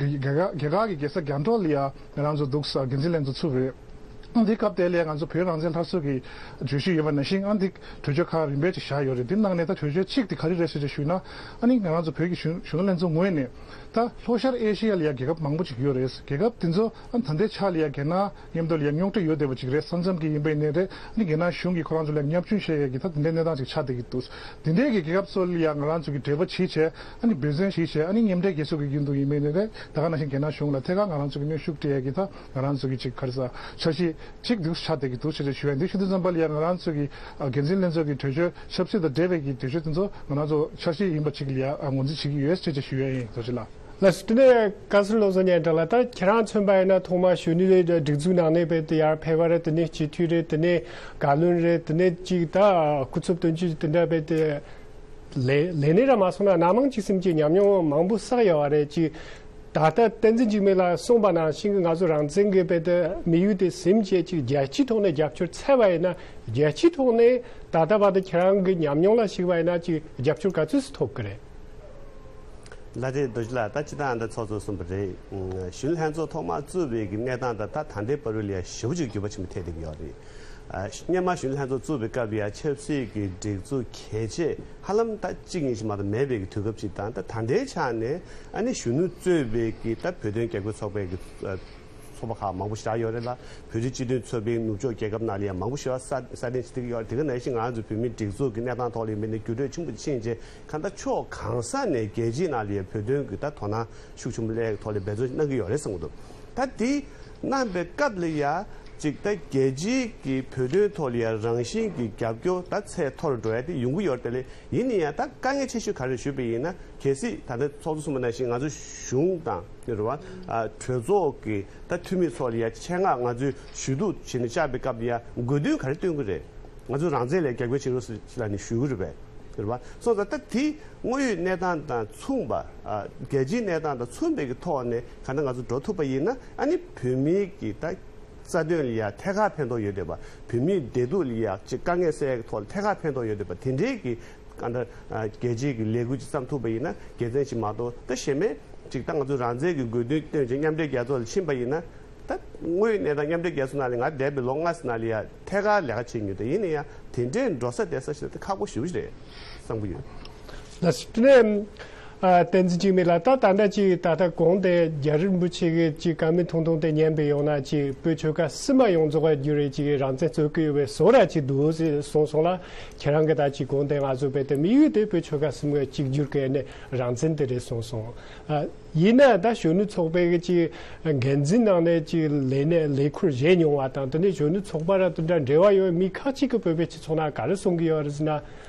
རྒྱ་རྒྱ་གར་གྱི་རྒྱལ་ས་རྒྱང་ཊོག་ལ་ཡ་ང་རང་ཚོ་འདུག་ས་འགན་འཛིན་ལྷན་ཚོགས་ཚུགས་པ་རེད། ཨ་འདི་སྐབས་དེ་ལ་ང་ཚོ་བོད་རང་བཙན་སླར་གསོ་གི་གྲོས་གཞི་ཡོད་པ་ནང་བཞིན་ཨ་འདི་གྲོས་ཆོད་ཁག་རིམ་པས་ཅིག་བཞག་ཡོད་རེད། འདི་ནང་ནས་ད་གྲོས་ཆོད་གཅིག་དེ་ག་རེ་རེད་ཟེར་ཅིག་ཞུས་ན། ཨ་ནི་ང་རང་ཚོ་བོད་ཀྱི་གཞོན་གཞོན་ནུ་ལྷན་ཚོགས་ངོས་ནས་ད་ལྷོ་ཤར་ཨེ་ཤི་ཡ་ལ་ཡ་རྒྱལ་ཁབ་མང་པོ་ཅིག་ཡོད་རེད། རྒྱལ་ཁབ་དེ་ཚོ་ཨ་ད་ལྟའི་ཆ་ལ་ཡ་རྒྱ་ནག་མཉམ་དུ་ལ་ཡ་རྙོག་དྲ་ཡོད་བསྡད་པ་ཅིག་རེད། ས་མཚམས་ཀྱི་ཡིན་པ་ཡིན་ནའི་རེད། ཨ་ནི་རྒྱ་ནག་གཞུང་གིས་ཁོ་རང་ཚོ་ལ་བརྙས་བཅོས་བྱེད་ཡས་ཀྱི་ད་དེ་འདྲའི་གནས་སྟངས་ཅིག་ཆགས་བསྡད་ཀྱི་འདུག་དེ་འདྲའི་གི་རྒྱལ་ཁབ་ཚོ་ལ་ཡང་ང་རང་ཚོ་གི་འབྲེལ་བ་བྱེད་བྱས་ཨ་ནི་འབད་བརྩོན་བྱེད་བྱས་ཨ་ནི་མཉམ་འབྲེལ་རྒྱལ་ཚོགས་ཀྱི་ཡིན་དུ་ཡིན་མིན་ནི་རེད། ད་ག་ནང་བཞིན་རྒྱ་ནག་གཞུང་ལ་ཐད་ཀར་ང་རང་ཚོ་གི་གནོན་ཤུགས་སྤྲད་ཡས་ཀྱི་ད་ང་རང་ཚོ་གི་ཅིག་ག་རེ་ཟ་འཆར་གཞི་ཅིག་འདུག་ཆགས་བསྡད་ཀྱི་འདུག་ཅེས་ཞུ་ཡ་འདི་ཞུ་དུས་ཙམ་པ་ལ་ཡང་ང་རང་ཚོ་གི་འགན་འཛིན་ལྷན་ཚོགས་ཀྱི་གྲོས་ཆོད་ཆབ་སྲིད་དང་འབྲེལ་བའི་གི་གྲོས་ཆོད་དེ་ཚོ་ང་རང་ཚོ་འཆར་གཞི་ཡིན་པ་ཅིག་ལ་ཡང་ངོས་འཛིན་བྱེད་ཀྱི་ཡོད་ཅེས་ཞུ་ཡ་ཡིན། རྡོ་རྗེ་ལགས། ལགས་སོ། དེ་ནས་བཀའ་ཟུར་བློ་བཟང་སྙན་གྲགས་ལགས། ད་ཁྱེད་རང་མཚོན་པ་ཡིན་ན་ཐོག་མར་གཞོན་ནུ་ལས་སྒྲིག་འཛུགས་ནང་ནས་རྦད་དེ་ཡར་ཕེབས་པ་རེད། དེ་ནས་སྤྱི་འཐུས་རེད། དེ་ནས་བཀའ་བློན་རེད། དེ་ནས་ཅིག་ད་སྐུ་ཚབ་དོན་གཅོད་དེ་འདྲ་རྦད་དེ་ལས་ལས་གནས་ར་མ་སོང་ན་སྣ་མང་ཅིག་སེམས་ཀྱི་ཉམས་མྱོང་མང་པོ་བསགས་ཡོད་པ་རེད། ཅིག་ད་ལྟ་བསྟན་འཛིན་འཇིགས་མེད་ལགས་གསུངས་པ་ནང་བཞིན་གྱི་ང་ཚོ་རང་བཙན་གྱི་རྦད་དེ་དམིགས་ཡུལ་དེ་ཟིན་བྱས་ཅིག་རྒྱལ་སྤྱིའི་ཐོག་ནས་རྒྱབ་སྐྱོར་འཚོལ་བ་ཡིན་ན་རྒྱལ་སྤྱིའི་ཐོག་ནས་ད་ལྟ་བར་དུ་ཁྱེད་རང་གི་ཉམས་མྱོང་ལ་གཞིགས་པ་ཡིན་ན་ཅིག་རྒྱབ་སྐྱོར་ག་ཚོད་ཙམ་ཐོབ་ཀྱི་རེད། ལགས་རེད། རྡོ་རྗེ་ལགས། ད་སྤྱིར་བཏང་ཨ་ད་ཚོགས་གཙོ་གསུངས་པ་རེད། གཞོན་ནུ་ལྷན་ཚོགས་ཐོག་མར་བཙུགས་པའི་གི་གནས་སྟངས་དང་ད་ད་ལྟའི་བར་དུ་ལ་ཡ་ཞེ་པོ་ཅིག་འགྱུར་བ་ཆེན་པོ་ཐེབས་བསྡད་ཀྱི་ཡོད་རེད། ཨ་སྔོན་མ་གཞོན་ནུ་ལྷན་ཚོགས་བཙུགས་པའི་སྐབས་ལ་ཡ་ཆབ་སྲིད་ཀྱི་སྒྲིག་འཛུགས་གལ་ཆེ་ཧ་ལམ་ད་གཅིག་གཉིས་ཤིག་མ་གཏོགས་མེད་པའི་གི་དུས་སྐབས་ཅིག་དང་ད་ད་ལྟའི་ཆ་ནས་ཨ་ནི་གཞོན་ནུ་གཙོས་པའི་གི་ད་བོད་དོན་རྒྱབ་སྐྱོར་ཚོགས་པའི་གི་ཨ་ཚོགས་པ་ཁག་མང་པོ་ཞིག་ཡོད་རེད་ལ། བོད་རིགས་སྤྱི་མཐུན་ཚོགས་པའི་ནུབ་ཕྱོགས་རྒྱལ་ཁབ་ནང་ལ་ཡང་མང་པོ་ཞིག་ཡོད། ས་སྟེང་ཞིག་དེ་ག་ཡོད་རེད། དེ་ག་ནང་བཞིན་ང་རང་ཚོ་བོད་མིའི་སྒྲིག་འཛུགས་ཀྱི་གནས་སྟངས་ཐོག་ལ་ཡིན་པ་ཡིན་ན་འགྱུར་འགྲོས་ཆེན་པོ་ཕྱིན་རྗེས་གང་ལྟར་ཕྱོགས་གང་ས་ནས་རྒྱལ་སྤྱིའི་ནང་ལ་ཡང་བོད་དོན་གྱི་ད་དོ་སྣང་ཤུགས་ཆེན་པོ་སླེབས་ཐོག་ལ་འབད་བརྩོན་གནང་གི་ཡོད་རེད་བསམ་གྱི་འདུག་ད་དེ་གནང་པའི་སྐབས་ལ་ཡང་ ཅིག་ད་རྒྱལ་སྤྱིའི་གི་བོད་དོན་ཐོག་ལ་ཡང་རང་བཞིན་གྱི་རྒྱབ་སྐྱོར་ད་ཚད་མཐོ་རུ་འགྲོ་ཡ་དེ་ཡོང་གི་ཡོད་རེད། དེ་ལས་ཡིན་ན་ཡང་ད་དཀའ་ངལ་ཆེ་ཤོས་ག་རེ་ཞུས་པ་ཡིན་ན། གལ་སྲིད་ད་ལྟ་ཚོགས་གཙོ་གསུངས་པ་ནང་བཞིན་ང་ཚོ་གཞུང་དང་རེད་བ། ཨ་གྲོས་ཚོགས་ཀྱི་ད་འཐུས་མི་ཚོ་ལ་ཡང་ཆེད་མངགས་ང་ཚོས་ཞུ་གཏུག་བྱས་ནས་བཅར་བའི་སྐབས་ལ་ཡང་དགོས་འདུན་ག་རེ་བཏོན་གྱི་རེད། ང་ཚོ་རང་བཙན་ལ་རྒྱབ་སྐྱོར་བྱེད་རོགས་ཟེར་ལབ་ནས་ཞུ་གི་རེད་པས། རེད་བ། སོང་ཙང་ད་དེ་དངོས་ཡོད་གནས་སྟངས་དང་མཚུངས་པ། ཨ་རྒྱལ་སྤྱིའི་གནས་སྟངས་དང་མཚུངས་པའི་གི་ཐོག་ནས་གང་ལྟར་ང་ཚོ་འགྲོ་ཐུབ་པ་ཡིན་ན། ཨ་ནི་བོད་མིའི་གི་ད་རྩ་དོན་ལ་ཡང་ཐད་ཀར་ཕན་ཐོགས་ཡོད་བསྡད་པ། བོད་མིའི་བདེ་སྡུག་ལ་ཡང་ཅིག་དཀའ་ངལ་སེལ་ཡག་གི་ཐོག་ལ་ཐད་ཀར་ཕན་ཐོགས་ཡོད་བསྡད་པ་དེ་འདྲའི་གི་གང་ལྟར་ཨ་རྒྱལ་སྤྱིའི་གི་ལས་འགུལ་ཅིག་བརྩམས་ཐུབ་པ་ཡིན་ན་དགེ་མཚན་ཞིག་མ་གཏོགས། ད་གཞན་མའི་ཅིག་ད་ང་ཚོ་རང་བཙན་གྱི་དགོས་འདུན་བཏོན་བྱས་མཉམ་འབྲེལ་རྒྱལ་ཚོགས་ལ་ཕྱིན་པ་ཡིན་ན། ད་དངོས་ཡོད་གནས་སྟངས་མཉམ་འབྲེལ་རྒྱལ་ཚོགས་ནང་ལ་ང་བསྡད་པའི་ལོ་ལྔ་ཙམ་ནང་ལ་ཡང་ཐད་ཀར་ལས་ཀ་བྱེད་མྱོང་། དེ་ཡིན་ན་ཡང་དེ་འདྲའི་འགྲོ་ས་བསྡད་ས་ཞིག་ལ་ད་ཁག་པོ་ཞེ་པོ་ཅིག་རེད་བསམ་གྱི་ཡོད། ལགས་སོ། དེ་ནས་ཨ་བསྟན་འཛིན་འཇིགས་མེད་ལགས། ད་ད་ལྟ་ཅིག་ད་ལྟ་གོང་དེ་རྒྱལ་བ་རིན་པོ་ཆེ་གི་ཅིག་བཀའ་མོལ་ཐུང་ཐུང་དེ་ཉན་པའི་ཡོང་ན། ཅིག་བོད་ཆོལ་ཁ་གསུམ་མ་ཡོངས་རྫོགས་ཀྱི་རེད། ཅིག་རང་བཙན་རྩོད་ཀྱི་ཡོད་པའི་བཟོ་འདྲ་ཅིག་འདུག་ཟེར་གསུངས་སོང་ལ། ཁྱེད་རང་གི་ད་ཅིག་གོང་དེ་ང་ཚོ་བོད་དེ་དམིགས་ཡུལ་དེ་བོད་ཆོལ་ཁ་གསུམ་གྱི་གཅིག་གྱུར་གྱི་ནས་རང་བཙན་དེ་རེད་གསུངས་སོང་། ཨ་ཡིན་ན་ད་གཞོན་ནུ་ཚོགས་པའི་གི་ཅིག་འགན་འཛིན་ནང་ནས་ཅིག་ལས་གནས་ལས་ཁུར་བཞེས་མྱོང་བ་དང་། དེ་ནས་གཞོན་ནུ་ཚོགས་པ་ར་དེ་འདྲ་འབྲེལ་བ་ཡོད་མི་ཁག་ཅིག་གི་བོད་པའི་སྤྱི་ཚོགས་ནང་ག་རེ་གསུང་གི་ཡོད་རེད་ཟེར་ན།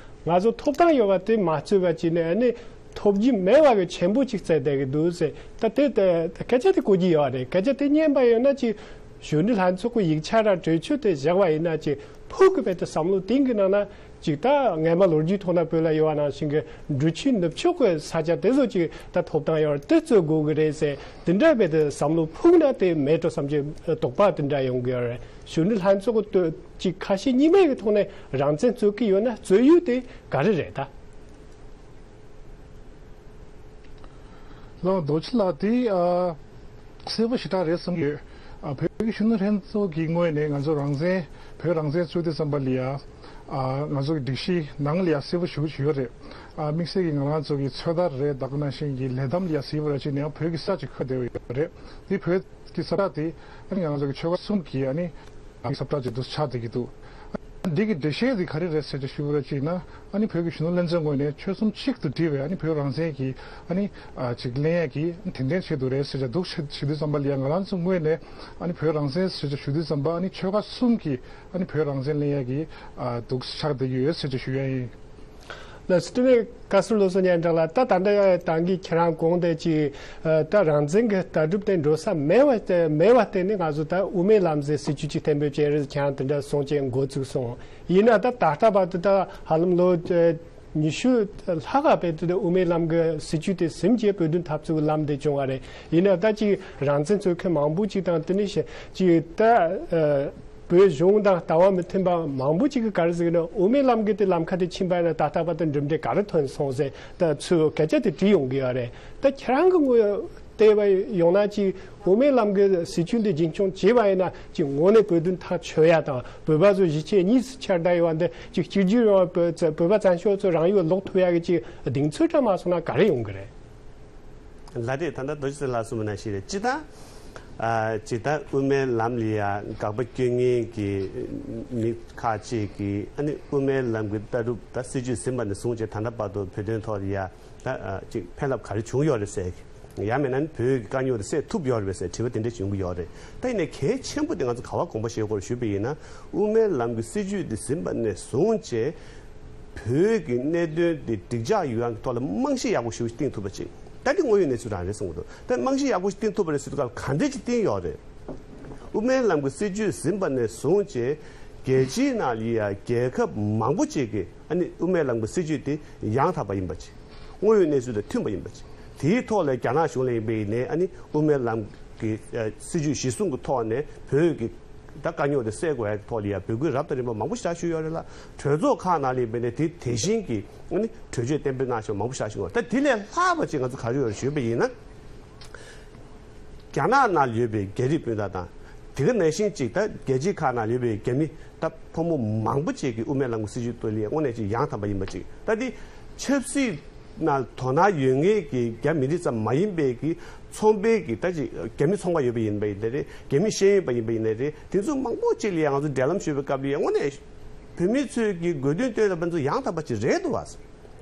ང་ཚོ་ཐོབ་ཐང་ཡོད་པ་དེ་མ་རྩོད་པ་བྱས་ནས་ཨ་ནི་ཐོབ་རྒྱུ་མེད་པ་གི་ཆེན་པོ་ཅིག་བཙལ་བསྡད་ཀྱི་འདུག་ཟེར། ད་དེ་ད་སྐད་ཆ་དེ་གོ་རྒྱུ་ཡོད་རེད། སྐད་ཆ་དེ་སྙན་པ་ཡོད་ན་ཅིག་གཞོན་ནུ་ལྷན་ཚོགས་ཀྱི་ཡིག་ཆ་ར་གྲོས་ཆོད་དེ་བཞག་པ་ཡིན་ན། ཅིག་ཕུགས་ཀྱི་བོད་དེ་བསམ་བློ་གཏིང་གི་ནང་ན་ཅིག་ད་སྔས་མ་ལོ་རྒྱུས་ཐོག་ན་བོད་ལ་ཡོད་པ་ནང་བཞིན་གྱི་འབྲུ་ཆུའི་ནུབ་ཕྱོགས་ཀྱི་ས་ཆ་དེ་ཚོ་ཅིག་ད་ཐོབ་ཐང་ཡོད་རེད། དེ་རྩོད་དགོས་ཀྱི་རེད་ཟེར། དེ་འདྲ་བོད་དེ་བསམ་བློ་ཕུགས་ན་དེ་མེད་འགྲོ་བསམ་གྱི་དོགས་པ་དེ་འདྲ་ཡོང་གི་ཡོད་རེད། གཞོན་ནུ་ལྷན་ཚོགས་ཀྱི་ཅིག་ཁ་ཞེ་གཉིས་མེད་ཀྱི་ཐོག་ནས་རང་བཙན་རྩོད་ཀྱི་ཡོད་ན་རྩོད་ཡུལ་དེ་ག་རེ་རེད་ད། ལགས་རྡོ་རྗེ་ལགས། དེ་ཨ་གསལ་པོ་ཞེ་དྲག་རེད་བསམ་གྱི་ཡོད། ཨ་བོད་ཀྱི་གཞོན་ནུ་ལྷན་ཚོགས་ཀྱི་ངོས་ནས་ང་ཚོ་རང་བཙན་བོད་རང་བཙན་རྩོད་དུས་ཙམ་པ་ལ་ཡ། ཨ་ང་ཚོ་གི་སྒྲིག་གཞི་ནང་ལ་ཡ་གསལ་པོ་ཞེ་པོ་ཅིག་ཡོད་རེད། ཨ་དམིགས་བསལ་གྱི་ང་རང་ཚོ་གི་ཚོད་ལྟ་རེད། ད་ག་ནང་བཞིན་གྱི་ལས་དམ་ལ་ཡ་གཟིགས་པ་ར་ཅིག་ནས་བོད་ཀྱི་ས་ཅིག་ཁ་བསྡད་ཡོད་རེད། དེ་བོད་ཀྱི་ས་བཀྲ་དེ་ཨ་ནི་ང་རང་ཚོ་གི་ཆོལ་ཁ་གསུམ་གྱི་ཨ་ནི་ས་བཀྲ་ཅིག་ཏུ་ཆགས་བསྡད་ཀྱི་འདུག་འདི་གི་འགྲེལ་བཤད་འདི་ག་རེ་རེད་ཟེར་ཅིག་ཞུ་བ་ཅིག་ན། ཨ་ནི་བོད་ཀྱི་གཞོན་ནུ་ལྷན་ཚོགས་ངོས་ནས་ཆོལ་གསུམ་གཅིག་ཏུ་སྒྲིལ་བའི་ཨ་ནི་བོད་རང་བཙན་གྱི་ཨ་ནི་ཨ་ཅིག་ལེན་ཡས་ཀྱི་དེ་འདྲའི་ཆེད་དུ་རེད་ཟེར་ཅིག་འདུག་ཞུ་དུས་ཙམ་པ་ལ་ཡ། ང་རང་ཚོ་ངོས་ནས་ཨ་ནི་བོད་རང་བཙན་ཟེར་ཅིག་ཞུ་དུས་ཙམ་པ་ཨ་ནི་ཆོལ་ཁ་གསུམ་གྱི་ཨ་ནི་བོད་རང་བཙན་ལེན་ཡས་ཀྱི་ཨ་འདུག་ཆགས་བསྡད་ཀྱི་ཡོད་ཟེར་ཅིག་ཞུ་ཡ་ཡིན། ལགས་སོ། དེ་ནས་བཀའ་ཟུར་བློ་བཟང་སྙན་གྲགས་ལགས། ད་ད་ལྟ་ཏང་གིས་ཁྱེད་རང་གོང་དེ་ཅིག་ཨ་ད་རང་བཙན་གྱི་ལྟ་གྲུབ་དེ་འགྲོ་ས་མེད་པ་དེ་མེད་པ་བརྟེན་ནས་ང་ཚོ་ད་དབུ་མའི་ལམ་ཟེར་སྲིད་ཇུས་ཅིག་གཏན་འབེབས་བྱས་རེད། ཁྱེད་རང་དེ་འདྲ་གསུངས་བྱས་འགོ་བཙུགས་སོང་། ཡིན་ན་ད་ད་ལྟ་བར་དུ་ད་ཧ་ལམ་ལོ་ཉི་ཤུ་ལྷག་ག་བར་དུ་ད་དབུ་མའི་ལམ་གྱི་སྲིད་ཇུས་དེ་ཟིན་བྱས་བོད་དོན་འཐབ་རྩོད་ཀྱི་ལམ་དེ་བྱུང་བ་རེད། ཡིན་ན་ད་ཅིག་རང་བཙན་རྩོད་མཁན་མང་པོ་ཅིག་དང་། དེ་ནས་ཅིག་ད་ཨ། བོད་གཞུང་དང་ལྟ་བ་མི་མཐུན་པ་མང་པོ་ཅིག་གིས་ག་རེ་ཟེར་གི་ན། དབུ་མའི་ལམ་གྱི་དེ་ལམ་ཁ་དེ་ཕྱིན་པ་ཡིན་ན་ད་ལྟ་བར་དུ་འགྲུབ་འབྲས་ག་རེ་ཐོན་སོང་ཟེར་ད་ཚུར་སྐད་ཆ་དེ་དྲིས་ཡོང་གི་ཡོད་རེད། ད་ཁྱེད་རང་གི་ངོས་བལྟས་པ་ཡོང་ན། ཅིག་དབུ་མའི་ལམ་གྱི་སྲིད་བྱུས་འདི་རྒྱུན་འཁྱོངས་བྱས་པ་ཡིན་ན། ཅིག་དངོས་གནས་བོད་དོན་ཐག་ཆོད་ཡ་དང་། བོད་པ་ཚོ་གཞིས་བྱེས་གཉིས་སུ་ཆགས་བསྡད་ཡོད་པ་འདི་ཅིག་གཅིག་གྱུར་ཡོང་བ། བོད་བོད་པ་བཙན་བྱོལ་ཚོ་རང་ཡུལ་ལོག་ཐུབ་ཡ་གི་ཅིག་གདེང་ཚོད་འདྲ་མ་སོང་ན་ག་རེ་ཡོང་གི་རེད། ལགས་རེད། ད་ལྟ་རྡོ་རྗེ་སེང་ལགས་གསུངས་པ་ནང་བཞིན་རེད། སྤྱིར་བཏང་ཨ་སྤྱིར་བཏང་དབུ་མའི་ལམ་ལ་ཡ་དགག་པ་སྐྱོན་མཁན་གྱི་མི་ཁག་ཅིག་གིས་ཨ་ནི་དབུ་མའི་ལམ་གྱི་ལྟ་གྲུབ་ད་སྲིད་བྱུས་ཟིན་པ་ནས་བཟུང་བྱས་ད་ལྟ་བར་དུ་བོད་དོན་ཐོག་ལ་ཡ་ད་ཨ་ཅིག་ཕན་རླབས་ག་རེ་བྱུང་ཡོད་རེད་ཟེར། ཡང་མིན་ན་ནི་བོད་ཀྱི་དཀའ་རྙོག་དེ་སེལ་ཐུབ་ཡོད་རེད་པས་ཟེར་དྲི་བ་དེ་འདྲ་ཞིག་ཡོང་གི་ཡོད་རེད། ད་ཡིན་ནའི་གལ་ཆེན་པོ་དེ་ང་ཚོ་ག་པར་དགོངས་པ་བཞེས་དགོས་རེད་ཞུས་པ་ཡིན་ན། དབུ་མའི་ལམ་གྱི་སྲིད་བྱུས་དེ་ཟིན་པ་ནས་བཟུང་བྱས་བོད་ཀྱི་གནད་དོན་དེ་འགྲིག་འཇགས་ཡོང་ཡག་གི་ཐོག་ལ་རྨང་གཞི་ཡག་པོ་ཞིག་བཏིང་ཐུབ་པ་ཅིག་ད་འདི་དངོས་ཡོད་གནས་ཚུལ་རང་རེད་གསུང་གི་འདུག་ད་རྨང་གཞི་ཡག་པོ་ཞིག་བཏིང་ཐུབ་པ་རེད་ཟེར་དུས་སྐབས་ག་འདྲས་ཅིག་བཏིང་ཡོད་རེད། དབུ་མའི་ལམ་གྱི་སྲིད་བྱུས་ཟིན་པ་ནས་བཟུང་བྱས་རྒྱལ་སྤྱིའི་ནང་ལ་ཡ་རྒྱལ་ཁབ་མང་པོ་ཅིག་གིས་ཨ་ནི་དབུ་མའི་ལམ་གྱི་སྲིད་བྱུས་དེ་ཡང་དག་པ་ཡིན་པ་ཅིག་དངོས་ཡོད་གནས་ཚུལ་དང་མཐུན་པ་ཡིན་པ་ཅིག་དེའི་ཐོག་ལ་རྒྱ་ནག་གཞུང་ལ་ཡིན་པ་ཡིན་ནའི་ཨ་ནི་དབུ་མའི་ལམ་གྱི་ཨ་སྲིད་བྱུས་གཞིར་བཟུང་གི་ཐོག་ནས་བོད་ཀྱི་ད་དཀའ་རྙོག་དེ་སེལ་དགོས་ཡ་གི་ཐོག་ལ་ཡ་འབོད་སྐུལ་རབ་དང་རིམ་པ་མང་པོ་ཞིག་ཞུས་ཡོད་རེད་ལ། གྲོས་ཚོགས་ཁག་ནང་ལ་ཡིན་པ་ཡིན་ནའི་དེ་དེ་བཞིན་གྱི་ཨ་ནི་གྲོས་ཆོད་གཏན་འབེབས་གནང་བཞག་མང་པོ་ཞིག་ཞུས་ཡོད། ད་དེ་ལས་ལྷག་པ་ཅིག་ང་ཚོ་ག་རེ་ཡོད་རེད་ཞུས་པ་ཡིན་ན། རྒྱ་ནག་ནང་ལ་ཡོད་པའི་རྒྱ་རིགས་སྤུན་ཟླ་དང་། དེ་ག་ནང་བཞིན་ཅིག་ད་རྒྱལ་སྤྱི་ཁག་ནང་ལ་ཡོད་པའི་རྒྱ་མི་ད་ཕོ་མོ་མང་པོ་ཅིག་གིས་དབུ་མའི་ལམ་གྱི་སྲིད་བྱུས་ཐོག་ལ་དངོས་གནས་ཅིག་ཡང་དག་པ་ཡིན་པ་ཅིག་ད་འདི་ཆབ་སྲིད་ནང་དོ་སྣང་ཡོད་མཁན་གྱི་རྒྱ་མི་རིགས་ཙམ་མ་ཡིན་པའི་གི་ཚོང་པའི་གི་ད་ཅིག་རྒྱ་མི་ཚོང་པ་ཡོད་པ་ཡིན་པ་ཡིན་ནའི་རེད། རྒྱ་མི་ཤེས་ཡོན་པ་ཡིན་པ་ཡིན་ནའི་རེད། དེ་ཚོ་མང་པོ་ཅིག་ལ་ཡང་ང་ཚོ་འབྲེལ་ལམ་ཞུས་པའི་སྐབས་ལ་ཡང་དངོས་གནས་བོད་མི་ཚོས་ཀྱི་དགོས་འདུན་བཏོན་ཡོད་པ་ཚོ་ཡང་དག་པ་ཅིག་རེད་འདུག་བ།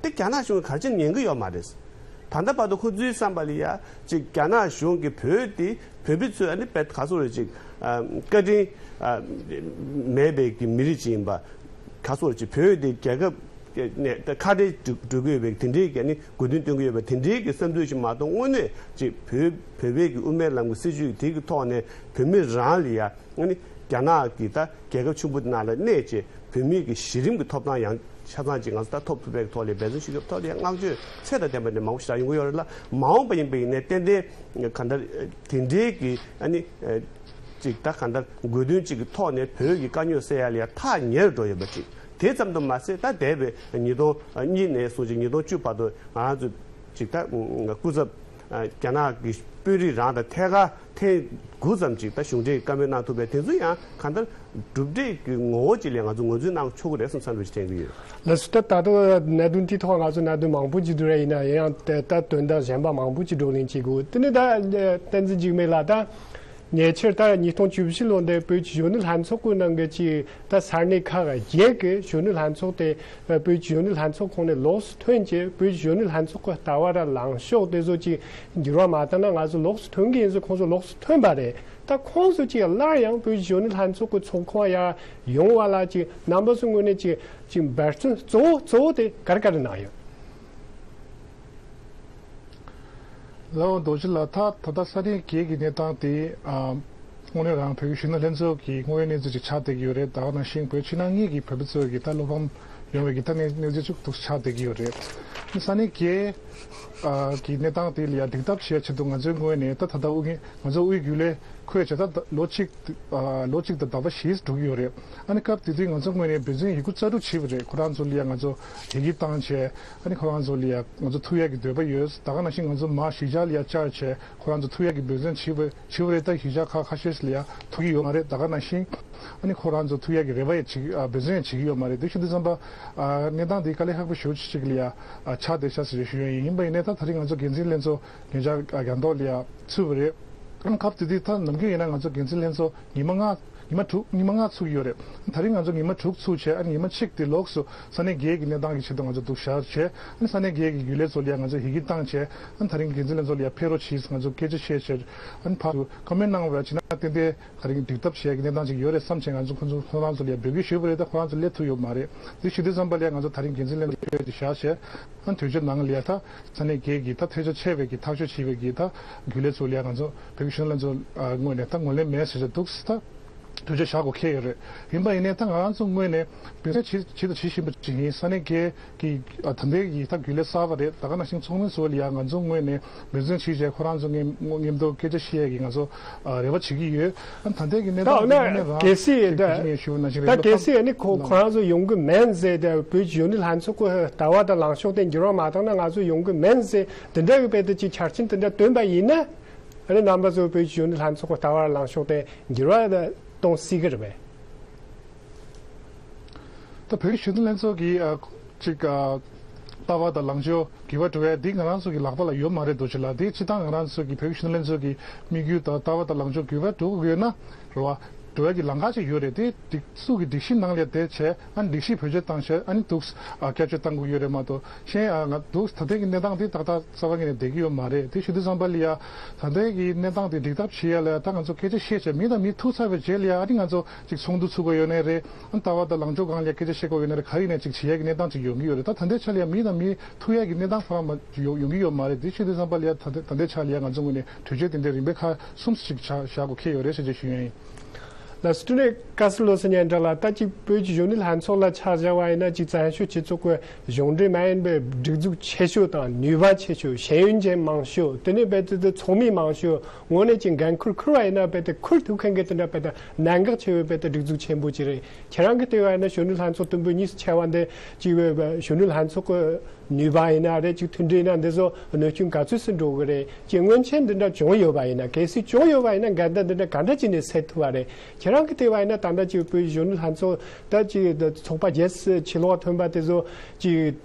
དེ་རྒྱ་ནག་གཞུང་གིས་ག་རེ་བྱས་ཉན་གྱི་ཡོད་མ་རེད། ད་ ད་ལྟ་བར་དུ་ཁོ་ཚོའི་བསམ་པ་ལ་ཡ་ཅིག་རྒྱ་ནག་གཞུང་གིས་བོད་དེ་བོད་མི་ཚོས་ཨ་ནི་དཔེ་ག་སོ་རེ་ཅིག་ཨ་བཀའ་དྲིན་ཨ་མེད་པའི་གི་མི་རིགས་ཅིག་ཡིན་པ། ག་སོ་རེ་ཅིག་བོད་དེ་རྒྱལ་ཁབ་ནས་ཁ་བྲལ་འགྲོ་གི་ཡོད་པའི་དེ་འདྲའི་གི་ཨ་ནི་དགོས་འདུན་བཏོན་གི་ཡོད་པ་དེ་འདྲའི་གི་བསམ་ཚུལ་ཞིག་མ་གཏོགས། དངོས་གནས་ཅིག་བོད་བོད་པའི་གི་དབུ་མའི་ལམ་གི་སྲིད་བྱུས་དེ་གི་ཐོག་ནས་བོད་མི་རང་ལ་ཡ་ཨ་ནི་རྒྱ་ནག་གི་ད་རྒྱལ་ཁབ་ཆེན་པོ་དེ་ནང་ལ་གནས་བྱས་བོད་མི་གི་གཞི་རིམ་གི་ཐོབ་ཐང་ཡང་ཆ་ཚང་ཅིག་ང་ཚོ་ད་ཐོབ་ཐུབ་པའི་ཐོག་ལ་འབད་བརྩོན་ཞུ་སྐབས་ཐོག་ལ་ཡང་བསྔགས་བརྗོད་ཚད་དང་ལྡན་པ་འདི་མང་པོ་ཞིག་ཡོང་གི་ཡོད་རེད་ལ། མ་འོངས་པ་ཡིན་པ་ཡིན་ནའི་ཏན་ཏན་ག་འདྲ་དེ་འདྲའི་གི་ཨ་ནི་ཅིག་ད་ག་འདྲ་དགོས་འདུན་ཅིག་གི་ཐོག་ནས་བོད་ཀྱི་དཀའ་རྙོག་སེལ་ཡ་ལ་ཡ་ཐག་ཉེ་རུ་འགྲོ་ཡོད་པ་ཅིག་དེ་ཙམ་དུ་མ་ཟད། ད་འདས་པའི་ཉིས་སྟོང་གཉིས་ནས་བཟུང་ཅིག་ཉིས་སྟོང་བཅུ་བར་དུ་ང་རང་ཚོ་ཅིག་ད་སྐུ་ཚབ་རྒྱ་ནག་གི་དཔོན་རིགས་རང་དང་ཐད་ཀར་ཐེངས་དགུ་ཙམ་ཅིག་ད་གཞུང་འབྲེལ་བཀའ་མོལ་གནང་ཐུབ་པའི་དེ་ཚོ་ཡང་གང་ལྟར་གྲུབ་འབྲས་ཀྱི་ངོ་བོ་ཅིག་ལ་ང་ཚོ་ངོས་འཛིན་གནང་ཆོག་གི་རེད་བསམ་བསམ་འདྲ་ཞིག་དྲན་གྱི་ཡོད། ལགས་སོ། ད་ད་དུང་གནད་དོན་དེའི་ཐོག་ང་ཚོ་གནད་དོན་མང་པོ་ཅིག་འདུག་རེད། ཡིན་ན་ཡང་ད་དོན་དག་གཞན་པ་མང་པོ་ཅིག་བགྲོ་གླེང་བྱེད་དགོས། དེ་ནི་ད་བསྟན་འཛིན་འཇིགས་མེད་ལགས། ད་ཉེ་ཆར་ད་ཉིས་སྟོང་བཅུ་བཞི་ལོ་འདིར་བོད་ཀྱི་གཞོན་ནུ་ལྷན་ཚོགས་ཀྱི་ནང་གི་ཅིག་ད་ས་གནས་ཁག་བརྒྱད་ཀྱི་གཞོན་ནུ་ལྷན་ཚོགས་དེ་བོད་ཀྱི་གཞོན་ནུ་ལྷན་ཚོགས་ཁོངས་ནས་ལོགས་སུ་ཐོན་བྱས། བོད་ཀྱི་གཞོན་ནུ་ལྷན་ཚོགས་ཀྱི་ལྟ་བ་དང་ལངས་ཕྱོགས་དེ་ཚོ་ཅིག་འགྱུར་བ་མ་བཏང་ན། ང་ཚོ་ལོགས་སུ་ཐོན་གྱི་ཡིན་ཟེར་ཁོང་ཚོ་ལོགས་སུ་ཐོན་པ་རེད། ད་ཁོང་ཚོ་ཅིག་སླར་ཡང་བོད་ཀྱི་གཞོན་ནུ་ལྷན་ཚོགས་ཀྱི་ཚོགས་ཁང་ཡར་ཡོང་བ་ལ་ཅིག་རྣམ་པ་ཚོའི་ངོས་ནས་ཅིག་ཅིག་འབད་བརྩོན་གཙོ་བོ་གཙོ་བོ་དེ་ག་རེ་ག་རེ་གནང་ཡོད། ལགས་འོང་། རྡོ་རྗེ་ལགས། ད་ད་ལྟ་ས་གནས་བརྒྱད་ཀྱི་གནས་སྟངས་དེ་ཨ་དངོས་གནས་རང་བོད་ཀྱི་གཞོན་ནུ་ལྷན་ཚོགས་ཀྱི་དངོས་ཡོད་གནས་ཚུལ་ཅིག་ཆགས་བསྡད་ཀྱི་ཡོད་རེད། ད་ག་ནང་བཞིན་བོད་ཕྱི་ནང་གཉིས་ཀྱི་བོད་པ་ཚོས་ཀྱི་ད་བློ་ཕམ་ཡོང་བའི་གི་ད་གནས་གནས་ཚུལ་ཅིག་འདུག་ཆགས་བསྡད་ཀྱི་ཡོད་རེད། ས་གནས་བརྒྱད་ཨ་གི་གནས་སྟངས་དེ་ལ་ཡ་འགྲིག་ཐབས་བྱེད་ཆེད་དུ་ང་ཚོའི་ངོས་ནས་ད་ད་ལྟ་དབུས་ང་ཚོ་དབུས་རྒྱུན་ལས་ཁོས་བྱས་ད་ལོ་གཅིག་ཨ་ལོ་གཅིག་དང་ཟླ་བ་བཞི་འགྲོ་གི་ཡོད་རེད། ཨ་ནི་སྐབས་དེ་དུས་ང་ཚོ་ངོས་ནས་འབད་བརྩོན་ཡི་གུ་རྩལ་སྤྲུགས་བྱས་པ་རེད། ཁོ་རང་ཚོ་ལ་ཡ་ང་ཚོ་ཡི་གེ་བཏང་བྱས། ཨ་ནི་ཁོ་རང་ཚོ་ལ་ཡ་ང་ཚོ་ཐུག་ཡག་གི་འདོད་པ་ཡོད། ད་ག་ནང་བཞིན་ང་ཚོ་མར་གཞིས་ཆགས་ལ་ཡ་བཅར་བྱས་ཁོ་རང་ཚོ་ཐུག་ཡག་གི་འབད་བརྩོན་བྱས་པ་བྱས་པ་རེད། ད་གཞིས་ཆགས་ཁག་ཁ་ཤས་ཤིག་ལ་ཡ་ཐུག་གི་ཡོད་མ་རེད། ད་ག་ནང་བཞིན་ཨ་ནི་ཁོ་རང་ཚོ་ཐུག་ཡག་གི་རེ་བ་ཡང་བྱེད་ཀྱི་ཨ་འབད་བརྩོན་ཡང་བྱེད་ཀྱི་ཡོད་མ་རེད། དེ་ཞུ་དུས་ཙམ་པ་ཨ་གནས་སྟངས་འདི་དཀའ་ལས་ཁག་པོ་ཞེ་པོ་ཅིག་ལ་ཡ་ཨ་ཆགས་བསྡད་ཤག་ཟེར་ཞུ་ཡ་ཡིན། ཡིན་པ་ཡིན་ནའི་ད་ད་རིང་ང་ཚོ་འགན་འཛིན་ལྷན་ཚོགས་ཉེ་ཆར་ཨ་རྒྱང་ཐོག་ལ་ཡ་ཚུད་པ་རེད། ཨ་ནི་སྐབས་དེ་དུས་ད་ནམ་རྒྱུན་ཡིན་ན་ང་ཚོ་འགན་འཛིན་ལྷན་ཚོགས་ཉི་མ་ལྔ་ཉི་མ་དྲུག་ཉི་མ་ལྔ་ཚུགས་ཀྱི་ཡོད་རེད། ད་རིང་ང་ཚོ་ཉི་མ་དྲུག་ཚུགས་བྱས། ཨ་ནི་ཉི་མ་གཅིག་དེ་ལོགས་སུ་ས་གནས་བརྒྱད་ཀྱི་གནས་སྟངས་ཀྱི་ཆེད་དུ་ང་ཚོ་འདུག་བཞག་བྱས། ཨ་ནི་ས་གནས་བརྒྱད་ཀྱི་རྒྱུན་ལས་ཚོ་ལ་ཡ་ང་ཚོ་ཡི་གེ་བཏང་བྱས། ཨ་ནི་ད་རིང་འགན་འཛིན་ལྷན་ཚོགས་ལ་ཡ་ཕེབས་རོགས་གྱིས་ང་ཚོ་སྐད་ཆ་བཤད་བྱས། ཨ་ནི་ཕར་ཚུར་བཀའ་མོལ་གནང་བ་བྱས་ན་ཏན་ཏན་ད་རིང་འགྲིག་ཐབས་བྱེད་ཡ་གི་གནས་སྟངས་ཅིག་ཡོད་རེད་བསམ་བྱས་ང་ཚོ་ཁོང་ཚོ་ཁོང་རང་ཚོ་ལ་ཡ་འབོད་སྐུལ་ཞུས་པ་རེད། ད་ཁོང་རང་ཚོ་སླེབས་ཐུབ་ཡོད་མ་རེད། དེ་ཞུ་དུས་ཙམ་པ་ལ་ཡ་ང་ཚོ་ད་རིང་འགན་འཛིན་ལྷན་ཚོགས་ཕེབས་བྱས་བཞག་བྱས། ཨ་ནི་དུས་ཚོད་ནང་ལ་ཡ་ད་ས་གནས་བརྒྱད་ཀྱི་ད་ཐལ་ཆ་ཆེ་བའི་གི་ཐག་གཅོད་བྱས་པའི་གི་ད་རྒྱུན་ལས་ཚོ་ལ་ཡ་ང་ཚོ་བོད་ཀྱི་གཞོན་ནུ་ལྷན་ཚོགས་ཨ་ངོས་ནས་ད་ངོས་ལེན་མེད་ཟེར་བྱས་འདུག་ད་གྲོས་ཆོད་བཞག་དགོས་ཁེལ་ཡོད་རེད། ཡིན་པ་ཡིན་ནའི་ད་ང་རང་ཚོ་ངོས་ནས་འབད་བརྩོན་བྱེད་བྱེད་དང་བྱེད་བཞིན་པ་ཅིག་ཡིན། ས་གནས་བརྒྱད་ཀྱི་ཨ་ད་ལྟའི་གི་ད་རྒྱུན་ལས་གསར་པ་རེད། ད་ག་ནང་བཞིན་ཚོགས་མི་ཚོ་ལ་ཡ་ང་ཚོ་ངོས་ནས་འབད་བརྩོན་བྱས་བྱས་ཁོ་རང་ཚོ་མཉམ་མཉམ་དུ་སྐད་ཆ་བཤད་ཡས་ཀྱི་ང་ཚོ་ཨ་རེ་བ་བྱེད་ཀྱི་ཡོད། ཨ་ད་ལྟའི་གི་གནས་ད་འོ་ན་སྟངས་དེ་ངོས་ནས་རང་གལ་སྲིད་ཅིག་ད་དེ་བཞིན་ཡས་ཞུ་ན་ཅིག་ད་རེད་གལ་སྲིད་ཨ་ནི་ཁོ་ལགས། ཁོ་རང་ཚོ་ཡོང་གི་མིན་ཟེར། ད་བོད་ཀྱི་གཞོན་ནུ་ལྷན་ཚོགས་ཀྱི་ལྟ་བ་དང་ལངས་ཕྱོགས་དེ་འགྱུར་བ་མ་བཏང་ན་ང་ཚོ་ཡོང་གི་མིན་ཟེར། དེ་འདྲ་གི་དཔེ་དེ་ཅིག་འཆར་ཅན་དེ་འདྲ་བཏོན་པ་ཡིན་ན། ཨ་ནི་རྣམ་པ་ཚོས་བོད་ཀྱི་གཞོན་ནུ་ལྷན་ཚོགས་ཀྱི་ལྟ་བ་ལངས་ཕྱོགས་དེ་འགྱུར་བ་གཏོང་སྲིད་ཀྱི་རེད་པས། ད་བོད་ཀྱི་གཞོན་ནུ་ལྷན་ཚོགས་ཀྱི་ཨ་ཅིག་ཨ་ལྟ་བ་དང་ལངས་ཕྱོགས་འགྱུར་བ་འགྲོ་ཡ་འདི་ང་རང་ཚོ་གི་ལག་པ་ལ་ཡོད་མ་རེད་འདུག་ཅེས་ལ། འདི་སྤྱིར་བཏང་ང་རང་ཚོ་གི་བོད་ཀྱི་གཞོན་ནུ་ལྷན་ཚོགས་ཀྱི་དམིགས་ཡུལ་དང་ལྟ་བ་དང་ལངས་ཕྱོགས་འགྱུར་བ་འགྲོ་དགོས་ཡོད་ན་རེད་བ། འགྲོ་ཡ་གི་ལམ་ཁ་ཅིག་ཡོད་རེད། དེ་སྒྲིག་སུ་གི་སྒྲིག་གཞི་ནང་ལ་དེ་བྱས། ཨ་ནི་སྒྲིག་གཞི་བེད་སྤྱོད་བཏང་བྱས་ཨ་ནི་འདུག་ཨ་བསྐྱར་བཅོས་བཏང་དགོས་ཡོད་རེད་མ་གཏོགས། གཞན་ཨ་ང་འདུག་ད་ལྟའི་གི་གནས་སྟངས་དེ་ཏག་ཏག་རྩ་བ་ཉིད་ནས་བསྡད་ཀྱི་ཡོད་མ་རེད། དེ་ཞུ་དུས་ཙམ་པ་ལ་ཡ་ད་ལྟའི་གི་གནས་སྟངས་དེ་འགྲིག་ཐབས་བྱེད་ཡ་ལ་ཡ་ད་ང་ཚོ་སྐད་ཆ་བཤད་བྱས་མི་དང་མི་ཐུག་ཚར་བའི་རྗེས་ལ་ཡ་ཨ་ནི་ང་ཚོ་ཅིག་ཚོགས་འདུ་ཚུགས་དགོས་ཡོད་ནའི་རེད། ཨ་ནི་ལྟ་བ་དང་ལངས་ཕྱོགས་སྒང་ལ་ཡ་སྐད་ཆ་བཤད་དགོས་ཡོད་ནའི་རེད། ག་རེ་ཡིན་ནའི་ཅིག་བྱེད་ཡ་གི་གནས་སྟངས་ཅིག་ཡོང་གི་ཡོད་རེད། ད་ད་ལྟའི་ཆ་ལ་ཡ་མི་དང་མི་ཐུག་ཡ་གི་གནས་སྟངས་ཕར་མ་ཡོང་ཡོང་གི་ཡོད་མ་རེད། དེ་ཞུ་དུས་ཙམ་པ་ལ་ཡ་ད་ལྟ་ད་ལྟའི་ཆ་ལ་ཡ་ང་ཚོ་ངོས་ནས་གྲོས་ཆོད་དེ་འདྲའི་རིམ་པས་ཁག་གསུམ་ཅིག་བཞག་བཞག་དགོས་ཁེལ་ཡོད་རེད་ཟེར་ཅིག་ཞུ་ཡ་ཡིན། ལགས་སོ། དྲིན་ལན་བཀའ་ཟུར་བློ་བཟང་སྙན་གྲགས་ལགས། ད་ཅིག་བོད་ཀྱི་གཞོན་ནུ་ལྷན་ཚོགས་ལ་ཆ་བཞག་པ་ཡིན་ན་ཅིག་བཙན་བྱོལ་སྤྱི་ཚོགས་ཀྱི་གཞུང་འབྲེལ་མ་ཡིན་པའི་སྒྲིག་འཛུགས་ཆེ་ཤོས་དང་ནུས་པ་ཆེ་ཤོས། ཤེས་ཡོན་ཅན་མང་ཤོས། དེ་ནས་རྦད་དེ་ཚོགས་མི་མང་ཤོས། དངོས་གནས་ཀྱི་འགན་ཁུར་ཁུར་བ་ཡིན་ན་རྦད་དེ་ཁུར་ཐུབ་མཁན་གྱི་དེ་འདྲ་རྦད་དེ་གནད་འགག་ཆེ་བའི་རྦད་དེ་སྒྲིག་འཛུགས་ཆེན་པོ་ཅིག་རེད། ཁྱེད་རང་གིས་བལྟས་པ་ཡིན་ན་གཞོན་ནུ་ལྷན་ཚོགས་དུམ་བུ་གཉིས་སུ་ཕྱེ་བ་འདི་ཅིག་གཞོན་ནུ་ལྷན་ཚོགས་ཀྱི་ནུས་པ་ཡིན་ན་རེད། ཅིག་མཐུན་སྒྲིལ་ཡིན་ན་འདི་ཚོ་གནོད་སྐྱོན་ག་ཚོད་སུ་འགྲོ་གི་རེད། ཅིག་མངོན་ཆེན་འདི་འདྲ་བྱུང་ཡོད་པ་ཡིན་ན། གལ་སྲིད་བྱུང་ཡོད་པ་ཡིན་ན་འགལ་ཟླ་འདི་འདྲ་ག་འདྲ་བྱས་ནས་སེལ་ཐུབ་པ་རེད། ཁྱེད་རང་གིས་བལྟས་པ་ཡིན་ན་ད་ལྟ་ཅིག་བོད་གཞོན་ནུ་ལྷན་ཚོགས་ད་ཅིག་ཚོགས་པ་བརྒྱད་ཙམ་ཕྱིར་ལོག་ཐོན་པ་དེ་ཚོ་ཅིག་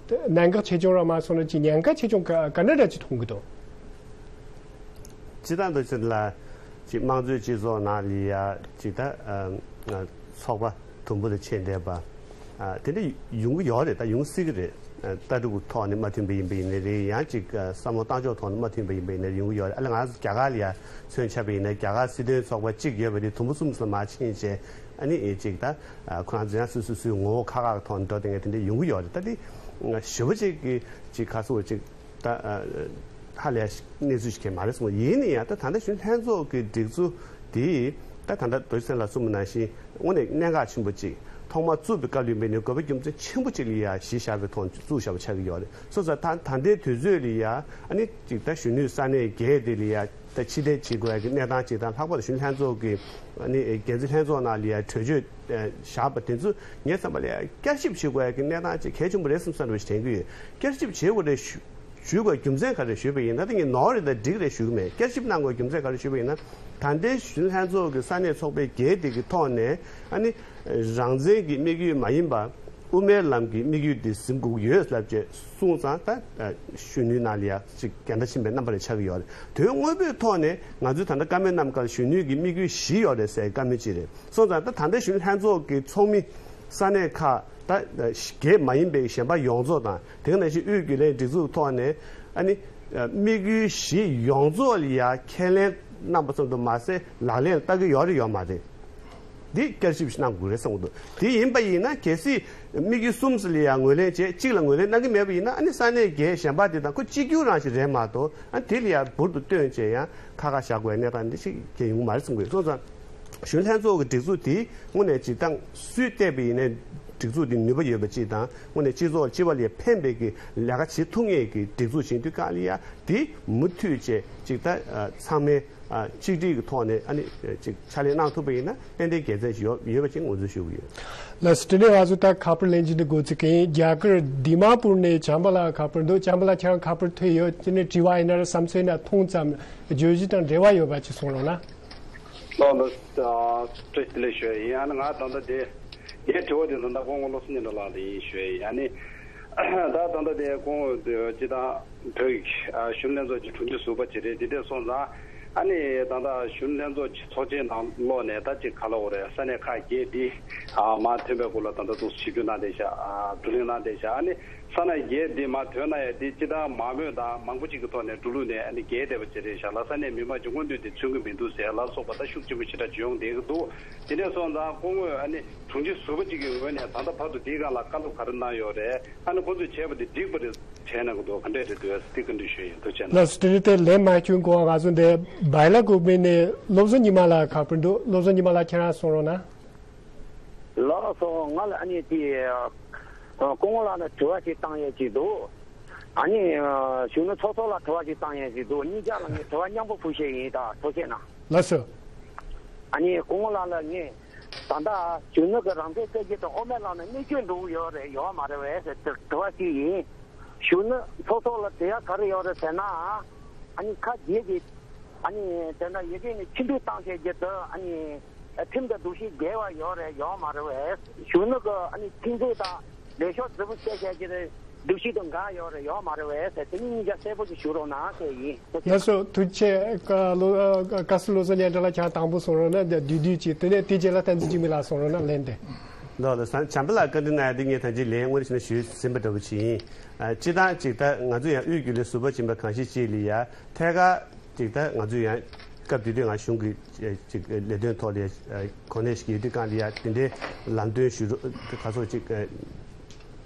གནད་འགག་ཆེ་ཆུང་རང་མ་སོང་ན་ཅིག་ཉེན་ཁ་ཆེ་ཆུང་ག་ག་འདྲ་འདྲ་ཅིག་མཐོང་གི་འདུག་སྤྱིར་བཏང་དུ་ཕྱིར་ལ་ཅིག་དམངས་གཙོའི་སྤྱི་ཚོགས་ནང་ལ་ཡ་ཅིག་ད་ཨ་ཚོགས་པ་དུམ་བུ་དང་ཕྱེ་བསྡད་པ་ཨ་དེ་འདྲ་ཡོང་གི་ཡོད་རེད། ད་ཡོང་སྲིད་ཀྱི་རེད། ལྟ་གྲུབ་ཀྱི་ཐོག་ནས་མ་མཐུན་པ་ཡིན་པ་ཡིན་ན་རེད། ཡང་ཅིག་བསམ་བློ་བཏང་ཕྱོགས་ཐོག་ནས་མ་མཐུན་པ་ཡིན་པ་ཡིན་ན་ཡོང་གི་ཡོད་རེད། ཨ་ལ་ང་རྒྱ་གར་ལ་ཡ་མཚོན་ཆ་བ་ཡིན་ན་རྒྱ་གར་སྲིད་དོན་ཚོགས་པ་གཅིག་ཡོད་པ་དེ་དུམ་བུ་གསུམ་ཙམ་མར་ཕྱིན་བྱས། ཨ་ནི་ཅིག་ད་ཁོ་རང་ཚོ་ཡང་སུ་སུ་སུའི་ངོ་བོ་ཁག་ཁག་གི་ཐོག་ནས་འགྲོ་བསྡད་མཁན་དེ་འདྲ་ཡོང་གི་ཡོད་རེད། ད་དེ་ཞེ་པོ་ཅིག་གི་ཅིག་ག་ཚོད་ཅིག་ད་ཧ་ལས་གནས་ཚུལ་ཞིག་གས་མ་རེད་གསུངས། ཡིན་ན་ཡང་ད་ད་ལྟ་གཞོན་ལྷན་ཚོགས་ཀྱི་སྒྲིག་འཛུགས་དེ་ད་ད་ལྟ་རྡོ་རྗེ་སེང་ལགས་གསུངས་པ་ནང་བཞིན་དངོས་གནས་གནད་འགག་ཆེན་པོ་ཅིག་ཐོག་མར་བཙུགས་པའི་སྐབས་ལ་ཡིན་པའི་ནི་དགོས་པ་རྒྱུ་མཚན་ཆེན་པོ་ཅིག་ལ་ཡ་གཞི་བཞག་པའི་ཐོག་ནས་བཙུགས་བཞག་པ་ཆགས་ཀྱི་ཡོད་རེད། སོང་ཙང་ད་ད་ལྟའི་དུས་ཚོད་ལ་ཡ་ཨ་ནི་ཅིག་ད་གཞོན་ནུའི་ས་གནས་བརྒྱད་དེ་ལ་ཡ་ད་ཕྱིར་འཐེན་བྱེད་དགོས་ཡ་གི་གནས་སྟངས་ཅིག་དང་། ལྷག་པར་དུ་གཞོན་ལྷན་ཚོགས་ཀྱི་ཨ་ནི་འགན་འཛིན་ལྷན་ཚོགས་ནང་ལ་ཡ་གྲོས་ཆོད་བཞག་པ་དེ་ཚོ་ངའི་བསམ་པ་ལ་ཡ་བསྐྱར་ཞིབ་བྱེད་དགོས་ཡ་གི་གནས་སྟངས་ཅིག་གལ་ཆེན་པོ་རེད་བསམ་བསམ་འདྲ་བོ་ཞིག་དྲན་གྱི་ཡོད། བསྐྱར་ཞིབ་བྱེད་དགོས་རེད་ཞུ། ཞུ་དགོས་རྒྱུ་མཚན་ག་རེ་ཞུས་པ་ཡིན་ན། ད་ངས་ནོར་རེད་དང་འགྲིག་རེད་ཞུ་གི་མེད། བསྐྱར་ཞིབ་གནང་དགོས་རྒྱུ་མཚན་ག་རེ་ཞུས་པ་ཡིན་ན། ད་ལྟའི་གཞོན་ལྷན་ཚོགས་ཀྱི་ས་གནས་ཚོགས་པའི་སྒེར་དེ་གི་ཐོག་ནས་ཨ་ནི་རང་བཙན་གྱི་དམིགས་ཡུལ་མ་ཡིན་པ་དབུ་མའི་ལམ་གྱི་དམིགས་ཡུལ་དེ་འཛིན་དགོས་ཀྱི་ཡོད་ལབ་ཅེས་གསུངས་ཙང་། ད་གཞོན་ནུའི་ནང་ལ་ཡ་ཅིག་འགལ་ཟླ་ཕྱིན་པའི་རྣམ་པ་རེ་ཆགས་ཀྱི་ཡོད་རེད། དོན་དངོས་པོའི་ཐོག་ནས་ང་ཚོས་ད་ལྟ་བཀའ་མོལ་གནང་སྐབས་གཞོན་ནུའི་གི་དམིགས་ཡུལ་བཞི་ཡོད་རེད་ཟེར་བཀའ་མོལ་ཅིག་རེད། སོང་ཙང་ད་ད་ལྟའི་གཞོན་ལྷན་ཚོགས་ཀྱི་ཚོགས་མི་ས་གནས་ཁག་ད་སྒེར་མ་ཡིན་པའི་གཞན་པ་ཡོངས་རྫོགས་དང་། དེ་ག་ནང་བཞིན་དབུས་རྒྱུན་ལས་སྒྲིག་འཛུགས་ཐོག་ནས་ཨ་ནི་དམིགས་ཡུལ་བཞི་ཡོངས་རྫོགས་ལ་ཡ་ཁས་ལེན་གནང་པ་ཙམ་དུ་མ་ཟད་ལག་ལེན་ལ་བསྟར་གྱི་ཡོད་རེད་ཡོད་མ་རེད། འདི་བསྐྱར་ཞིབ་ཞིག་གནང་དགོས་རེད་བསམ་གྱི་འདུག་དེ་ཡིན་པ་ཡིན་ན་གལ་སྲིད་དམིགས་ཡུལ་གསུམ་ཙམ་ལ་ཡ་ངོས་ལེན་བྱས། གཅིག་ལ་ངོས་ལེན་གནང་གི་མེད་པ་ཡིན་ན། ཨ་ནི་ས་གནས་བརྒྱད་གཞན་པ་དེ་དང་ཁོ་གཅིག་གྱུར་རང་ཞིག་རེད་མ་གཏོགས། ཨ་ནི་དེ་ལ་ཡ་འབུར་དུ་བཏོན་བྱས་ཡང་ཁ་ཁ་བཞག་དགོས་གནས་སྟངས་འདི་ཞིག་གང་ཡོང་གི་མ་རེད་བསམ་གྱི་ཡོད། སོང་ཙང་གཞོན་ལྷན་ཚོགས་ཀྱི་སྒྲིག་འཛུགས་དེ་དངོས་གནས་སྤྱིར་བཏང་སུས་བལྟས་པ་ཡིན་ནའི་སྒྲིག་འཛུགས་འདི་ནུས་པ་ཡོད་པ་ཅིག་དང་། དངོས་གནས་སྤྱི་ཚོགས་སྤྱི་པ་ལ་ཕན་པའི་གི་ལས་ཀ་བྱེད་ཐུབ་མཁན་གྱི་སྒྲིག་འཛུགས་ཤིག་ཡིན་དུས་སྒང་ལ་ཡ་དེ་མུ་མཐུད་བྱས་ཅིག་ད་ཚང་མས་ཆིག་སྒྲིལ་གྱི་ཐོག་ནས་ཨ་ནི་ཅིག་ཕྱག་ལས་གནང་ཐུབ་པ་ཡིན་ན་ཏན་ཏན་དགེ་མཚན་ཞིག་ཡོད་ཡོད་པ་ཅིག་ངོས་འཛིན་ཞུ་གི་ཡོད། ལགས་སོ། དེ་ནས་ང་ཚོ་ད་ཁ་པར་ལེན་རྒྱུ་འདི་འགོ་ཚུགས་ཀྱི་ཡིན། རྒྱ་གར་དི་མ་པུར་ནས་བྱམས་པ་ལགས་ཁ་པར་འདུག་བྱམས་པ་ལགས་ཁྱེད་རང་ཁ་པར་ཐོན་ཡོད། དེ་ནས་དྲི་བ་ཡིན་ན་རེད། བསམ་ཚུལ་ཡིན་ན་ཐུང་ཙམ་བརྗོད་གཞི་དང་འབྲེལ་བ་ཡོད་པ་ཅིག་གསུང་རོགས་གནང་། ལགས་ལགས། བཀྲ་ཤིས་བདེ་ལེགས་ཞུ་ཡ་ཡིན། ཨ་ནི་ང་ད་ལྟ་དེ་ངའི་དྲི་བ་དེ་ད་ལྟ་སྐུ་ངོ་བློ་བཟང་སྙན་གྲགས་ལགས་དེ་ཡིན་ཞུ་ཡ་ཡིན། ཨ་ནི་ད་ད་ལྟ་དེ་སྐུ་ངོ་སྤྱི་བཏང་བོད་ཀྱི་གཞོན་ལྷན་ཚོགས་ཀྱི་དྲུང་ཆེ་ཟུར་པ་ཅིག་རེད། དེ་འདྲ་སོང་ཙང་ཨ་ནི་ད་ལྟ་གཞོན་ལྷན་ཚོགས་ཀྱི་ཚོགས་ཆེན་ནང་ལོགས་ནས་ད་ཅིག་ག་ལབ་དགོས་རེད། ས་གནས་ཁག་བརྒྱད་འདི་མར་ཐོན་པའི་སྐོར་ལ་ད་ལྟ་འདུག་ཞིབ་འཇུག་གནང་བསྡད་ཤག་བགྲོ་གླེང་གནང་བསྡད་ཤག་ཨ་ནི་ས་གནས་བརྒྱད་འདི་མར་ཐོན་ན་ཡང་འདི་སྤྱི་བཏང་མང་མོས་དང་མང་པོ་ཅིག་གི་ཐོག་ནས་འགྲོ་ལུགས་ནས་ཨ་ནི་བརྒལ་བསྡད་པ་ཅིག་རེད་ཤག་ལ། ས་གནས་མི་མང་གི་མངོན་འདོད་དེ་མཚོན་གྱི་མི་འདུག་ཟེར་ལ་སོགས་པ་ད་ཤུགས་ཆེན་པོ་ཞེ་དྲག་ཅིག་ཡོང་བསྡད་ཀྱི་འདུག་དེ་འདྲ་སོང་ཙང་སྐུ་ངོས་ཨ་ནི་དྲུང་ཆེ་ཟུར་པ་ཅིག་གི་ངོས་ནས་ད་ལྟ་བར་དུ་འདིའི་སྒང་ལ་བཀའ་སློབ་ག་རེ་གནང་ཡོད་རེད། ཨ་ནི་ཁོ་ཚོས་བྱས་པ་དེ་འགྲིག་པ་རེད་དྲན་གནང་གི་འདུག་ག་འདྲས་རེད་འདུག་དེ་བཀའ་འདྲི་ཞུ་ཡིན། ཐུགས་རྗེ་གནང་། ལགས་སོ། དེ་རིང་དེ་ལན་མ་བསྐྱོན་གོང་ང་ཚོ་འདི་སྦེ་ལ་ཀུ་པེ་ནས་བློ་བཟང་ཉི་མ་ལགས་ཁ་པར་འདུག་བློ་བཟང་ཉི་མ་ལགས་ཁྱེད་རང་གསུང་རོགས་གནང་། ལགས་སོ། ང་ལ་ཨ་ནི་དེ་སྐུ་ངོ་ལགས་ལ་དྲི་བ་ཞིག་བཏང་ཡས་ཅིག་འདུག་ཨ་ནི་གཞོན་ནུ་ཚོགས་གཙོ་ལ་དྲི་བ་ཞིག་བཏང་ཡས་ཅིག་འདུག་གཉིས་ཆ་ལ་ངས་དྲི་བ་མཉམ་པོ་ཕུལ་བཤད་ཡིན། ད་ཐུགས་རྗེ་གནང་། ལགས་སོ། ཨ་ནི་སྐུ་ངོ་ལགས་ལ་ངས་ད་ལྟ་གཞོན་ནུ་གི་རང་བཙན་རྩོད་རྒྱུ་དང་དབུ་མའི་ལམ་ནས་གནོད་སྐྱོན་འགྲོ་གི་ཡོད་རེད་ཡོད་མ་རེད་བས་ཟེར་དྲི་བ་ཞིག་ཡིན། གཞོན་ནུ་ཚོགས་གཙོ་ལ་དྲི་ཡ་ག་རེ་ཡོད་རེད་ཟེར་ན། ཨ་ནི་ཁ་རྗེས་ཀྱི་ཨ་ནི་དེ་འདྲ་ཡི་གེ་ནས་ཕྱིར་འབུད་བཏང་བྱས་རྒྱུ་དུ་ཨ་ནི་ཁྲིམས་དང་སྒྲིག་གཞི་འགལ་བ་ཡོད་རེད་ཡོད་མ་རེད་བས། གཞོན་ནུ་གི་ཨ་ནི་ཁྲིམས་རྩོད་དང་ལས་ཤོག་རྫིག་པོ་བཤད་བྱས་རྒྱུ་རེད། སྒྲིག་གཞི་དང་འགལ་ཡོད་རེད་ཡོད་མ་རེད་བས་ཟེར་དེ་གཉིས་གཉིས་ཀ་གསལ་པོ་ཞིག་ཞུ་རོགས་གནང་ཟེར་ཡིན། ལགས་སོ། ཐུགས་རྗེ་ཆེ། བཀའ་སློབ་བཀའ་ཟུར་བློ་བཟང་སྙན་གྲགས་ལགས་ཁྱེད་རང་དང་པོ་གསུང་རོགས་གནང་། བསྡུས་བསྡུས་ཅིག་དེ་ནས་དེ་རྗེས་ལ་བསྟན་འཛིན་འཇིགས་མེད་ལགས་གསུང་རོགས་གནང་། ལན་དེ། ལགས་ལགས་སོ། བྱམས་པ་ལགས་བཀའ་འདྲི་གནང་ཡ་དེ་ངས་ད་ཅི་ལན་དངོས་གནས་བྱས་ན་ཞུས་ཟིན་པ་འདྲ་པོ་ཅིག་ཡིན། ཨ་སྤྱིར་བཏང་ཅིག་ད་ང་ཚོ་ཡང་དབུས་རྒྱུན་ལས་ཟུར་པ་ཡིན་པ་གང་ཞིག་ཅིག་ལ་ཡ་ཐད་ཀར་ཅིག་ད་ང་ཚོ་ཡང་སྐབས་དེ་དུས་ང་གཞུང་གི་ཅིག་ལས་དོན་ཐོག་ལ་ཡ་གོ་གནས་ཤིག་ཡོད་དུས་སྒང་ལ་ཡ་དེ་འདྲའི་ལམ་སྟོན་ཞུ་རོགས་ག་ཚོད་ཅིག་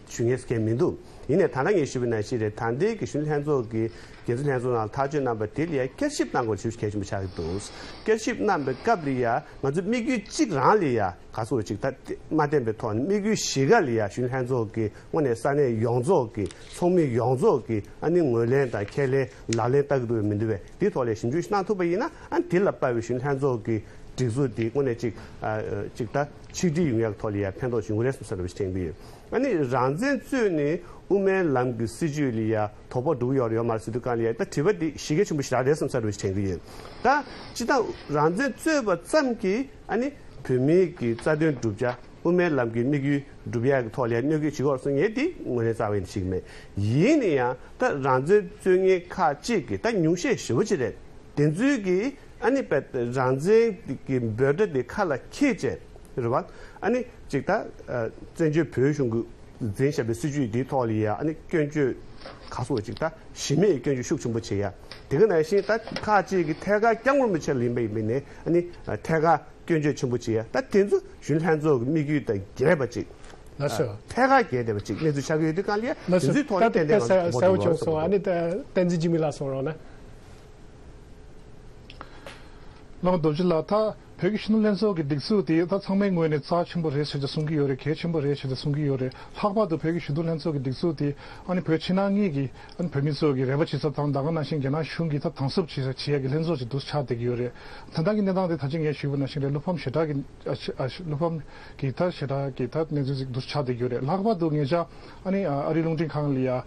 ཞུ་མཁན་སུ་གང་མི་འདུག་ཡིན་ནའི་ད་ལྟ་ངས་ཞུས་པ་ནང་བཞིན་རེད། ད་ལྟའི་གི་གཞོན་ནུ་ལྷན་ཚོགས་ཀྱི་འགན་འཛིན་ལྷན་ཚོགས་ནང་ཐག་གཅོད་གནང་པ་དེ་ལ་ཡ་བསྐྱར་ཞིབ་གནང་དགོས་ཞེ་པོ་གལ་ཆེན་པོ་ཆགས་ཀྱི་འདུག་བསྐྱར་ཞིབ་གནང་པའི་སྐབས་ལ་ཡ་ང་ཚོ་དམིགས་ཡུལ་གཅིག་རང་ལ་ཡ་ག་ཚོད་ཅིག་ད་མ་བརྟེན་པའི་ཐོག་ནས་དམིགས་ཡུལ་གཞིས་ཀ་ལ་ཡ་གཞོན་ནུ་ལྷན་ཚོགས་ཀྱི་དངོས་གནས་ས་གནས་ཡོངས་རྫོགས་ཀྱི་ཚོགས་མི་ཡོངས་རྫོགས་ཀྱི་ཨ་ནི་ངོས་ལེན་དང་ཁས་ལེན་ལག་ལེན་བསྟར་གྱི་འདུག་མི་འདུག་བས་དེའི་ཐོག་ལ་ཞིབ་འཇུག་ཞིག་གནང་ཐུབ་པ་ཡིན་ན། ཨ་ནི་དེ་ལ་དཔག་པའི་གཞོན་ནུ་ལྷན་ཚོགས་ཀྱི་སྒྲིག་འཛུགས་དེ་དངོས་གནས་ཅིག་ཨ་ཅིག་ད་ཆིག་སྒྲིལ་ཡོང་ཡག་ཐོག་ལ་ཡ་ཕན་ཐོགས་བྱུང་གི་རེད་བསམ་ས་འདྲ་བོ་ཞིག་དྲན་གྱི་ཡོད། ཨ་ནི་རང་བཙན་རྩོད་ནས་དབུ་མའི་ལམ་གྱི་སྲིད་བྱུས་ལ་ཡ་དོ་ཕོག་འགྲོ་གི་ཡོད་རེད་ཡོད་མ་རེད་ཟེར་དུས་སྒང་ལ་ཡ་ད་དྲི་བ་འདི་གཞི་རྒྱ་ཆེན་པོ་ཞེ་དྲག་རེད་བསམ་ས་འདྲ་བོ་ཞིག་དྲན་གྱི་ཡོད། ད་སྤྱིར་བཏང་རང་བཙན་རྩོད་པ་ཙམ་གྱིས་ཨ་ནི་བོད་མིའི་གི་རྩ་དོན་བསྒྲུབ་བྱ་དབུ་མའི་ལམ་གྱི་དམིགས་ཡུལ་འགྲུབ་ཡག་གི་ཐོག་ལ་ཡ་གནོད་སྐྱེལ་བྱེད་ཀྱི་ཡོད་རེད་གསུང་ངས་འདི་ངོས་ལེན་རྩ་བ་ནས་བྱེད་ཀྱི་མེད། ཡིན་ན་ཡང་ད་རང་བཙན་རྩོད་མཁན་ཁག་ཅིག་གིས་ད་ཉུང་ཤས་ཞེ་པོ་ཅིག་རེད། དེ་ཚོས་ཀྱིས་ཨ་ནི་པད་རང་བཙན་གྱི་འབོད་སྒྲ་དེ་ཁ་ལ་འཁྱེར་བྱས་རེད་བ། ཨ་ནི་ཅིག་ད་བཙན་བྱོལ་བོད་གཞུང་གི་ འཛིན་བཞག་པའི་སྲིད་ཇུས་འདིའི་ཐོག་ལ་ཡ་ཨ་ནི་སྐྱོན་བརྗོད་ག་སོགས་ཅིག་ད་གཞི་མེད་སྐྱོན་བརྗོད་ཤུགས་ཆེན་པོ་བྱེད་ཡ། དེ་ག་ནང་བཞིན་ད་ཁག་ཅིག་གི་ཐད་ཀར་སྐྱབས་མགོན་རིན་པོ་ཆེ་ལ་ཡིན་པ་ཡིན་པ་ནས་ཨ་ནི་ཐད་ཀར་སྐྱོན་བརྗོད་ཆེན་པོ་བྱེད་ཡ། ད་དེ་ཚོ་གཞོན་ནུ་ལྷན་ཚོགས་ཀྱི་དམིགས་ཡུལ་དང་འགལ་བ་ཅིག་ལགས་སོ། ཐད་ཀར་འགལ་བསྡད་པ་ཅིག་གནས་ཚུལ་ཆགས་ཀྱི་ཡོད་དུས་གང་ལ་ཡ་ལགས་དེ་སོ། ཚོའི་ཐོག་ནས་ད་ཏན་ཏན་ད་གསལ་པོ་བྱུང་སོང་། ཨ་ནི་ད་བསྟན་འཛིན་འཇིགས་མེད་ལགས་གསུང་རོགས་གནང་། བླ་མ་རྡོ་རྗེ་ལགས། ད་བོད་ཀྱི་གཞོན་ནུ་ལྷན་ཚོགས་ཀྱི་སྒྲིག་འཛུགས་དེ་ད་ཚང་མའི་ངོས་ནས་རྩ་ཆེན་པོ་རེད་ཟེར་ཏེ་གསུང་གི་ཡོད་རེད། གལ་ཆེན་པོ་རེད་ཟེར་ཏེ་གསུང་གི་ཡོད་རེད། ལྷག་པར་དུ་བོད་ཀྱི་གཞོན་ནུ་ལྷན་ཚོགས་ཀྱི་སྒྲིག་འཛུགས་དེ་ཨ་ནི་བོད་ཕྱི་ནང་གཉིས་ཀྱི་ཨ་ནི་བོད་མི་ཚོ་གི་རེ་བ་བྱེད་ས་དང་ད་ག་ནང་བཞིན་རྒྱ་ནག་གཞུང་གིས་ད་དམ་ཟབ་བྱེད་ས་བྱེད་ཡ་གི་ལྷན་ཚོགས་ཅིག་ཏུ་ཆགས་བསྡད་ཀྱི་ཡོད་རེད། ད་ལྟ་གི་གནས་སྟངས་དེ་ད་ཅི་ངས་ཞུས་པ་ནང་བཞིན་རེད། བློ་ཕམ་ཞེ་དྲག་གི་ཨ་ཨ་བློ་ཕམ་གི་ད་ཞེ་དྲག་གི་ད་གནས་ཚུལ་ཅིག་ཏུ་ཆགས་བསྡད་ཀྱི་ཡོད་རེད། ལྷག་པར་དུ་ཉེ་ཆར་ཨ་ནི་ཨ་རིའི་རླུང་འཕྲིན་ཁང་ལ་ཡ་ཨ་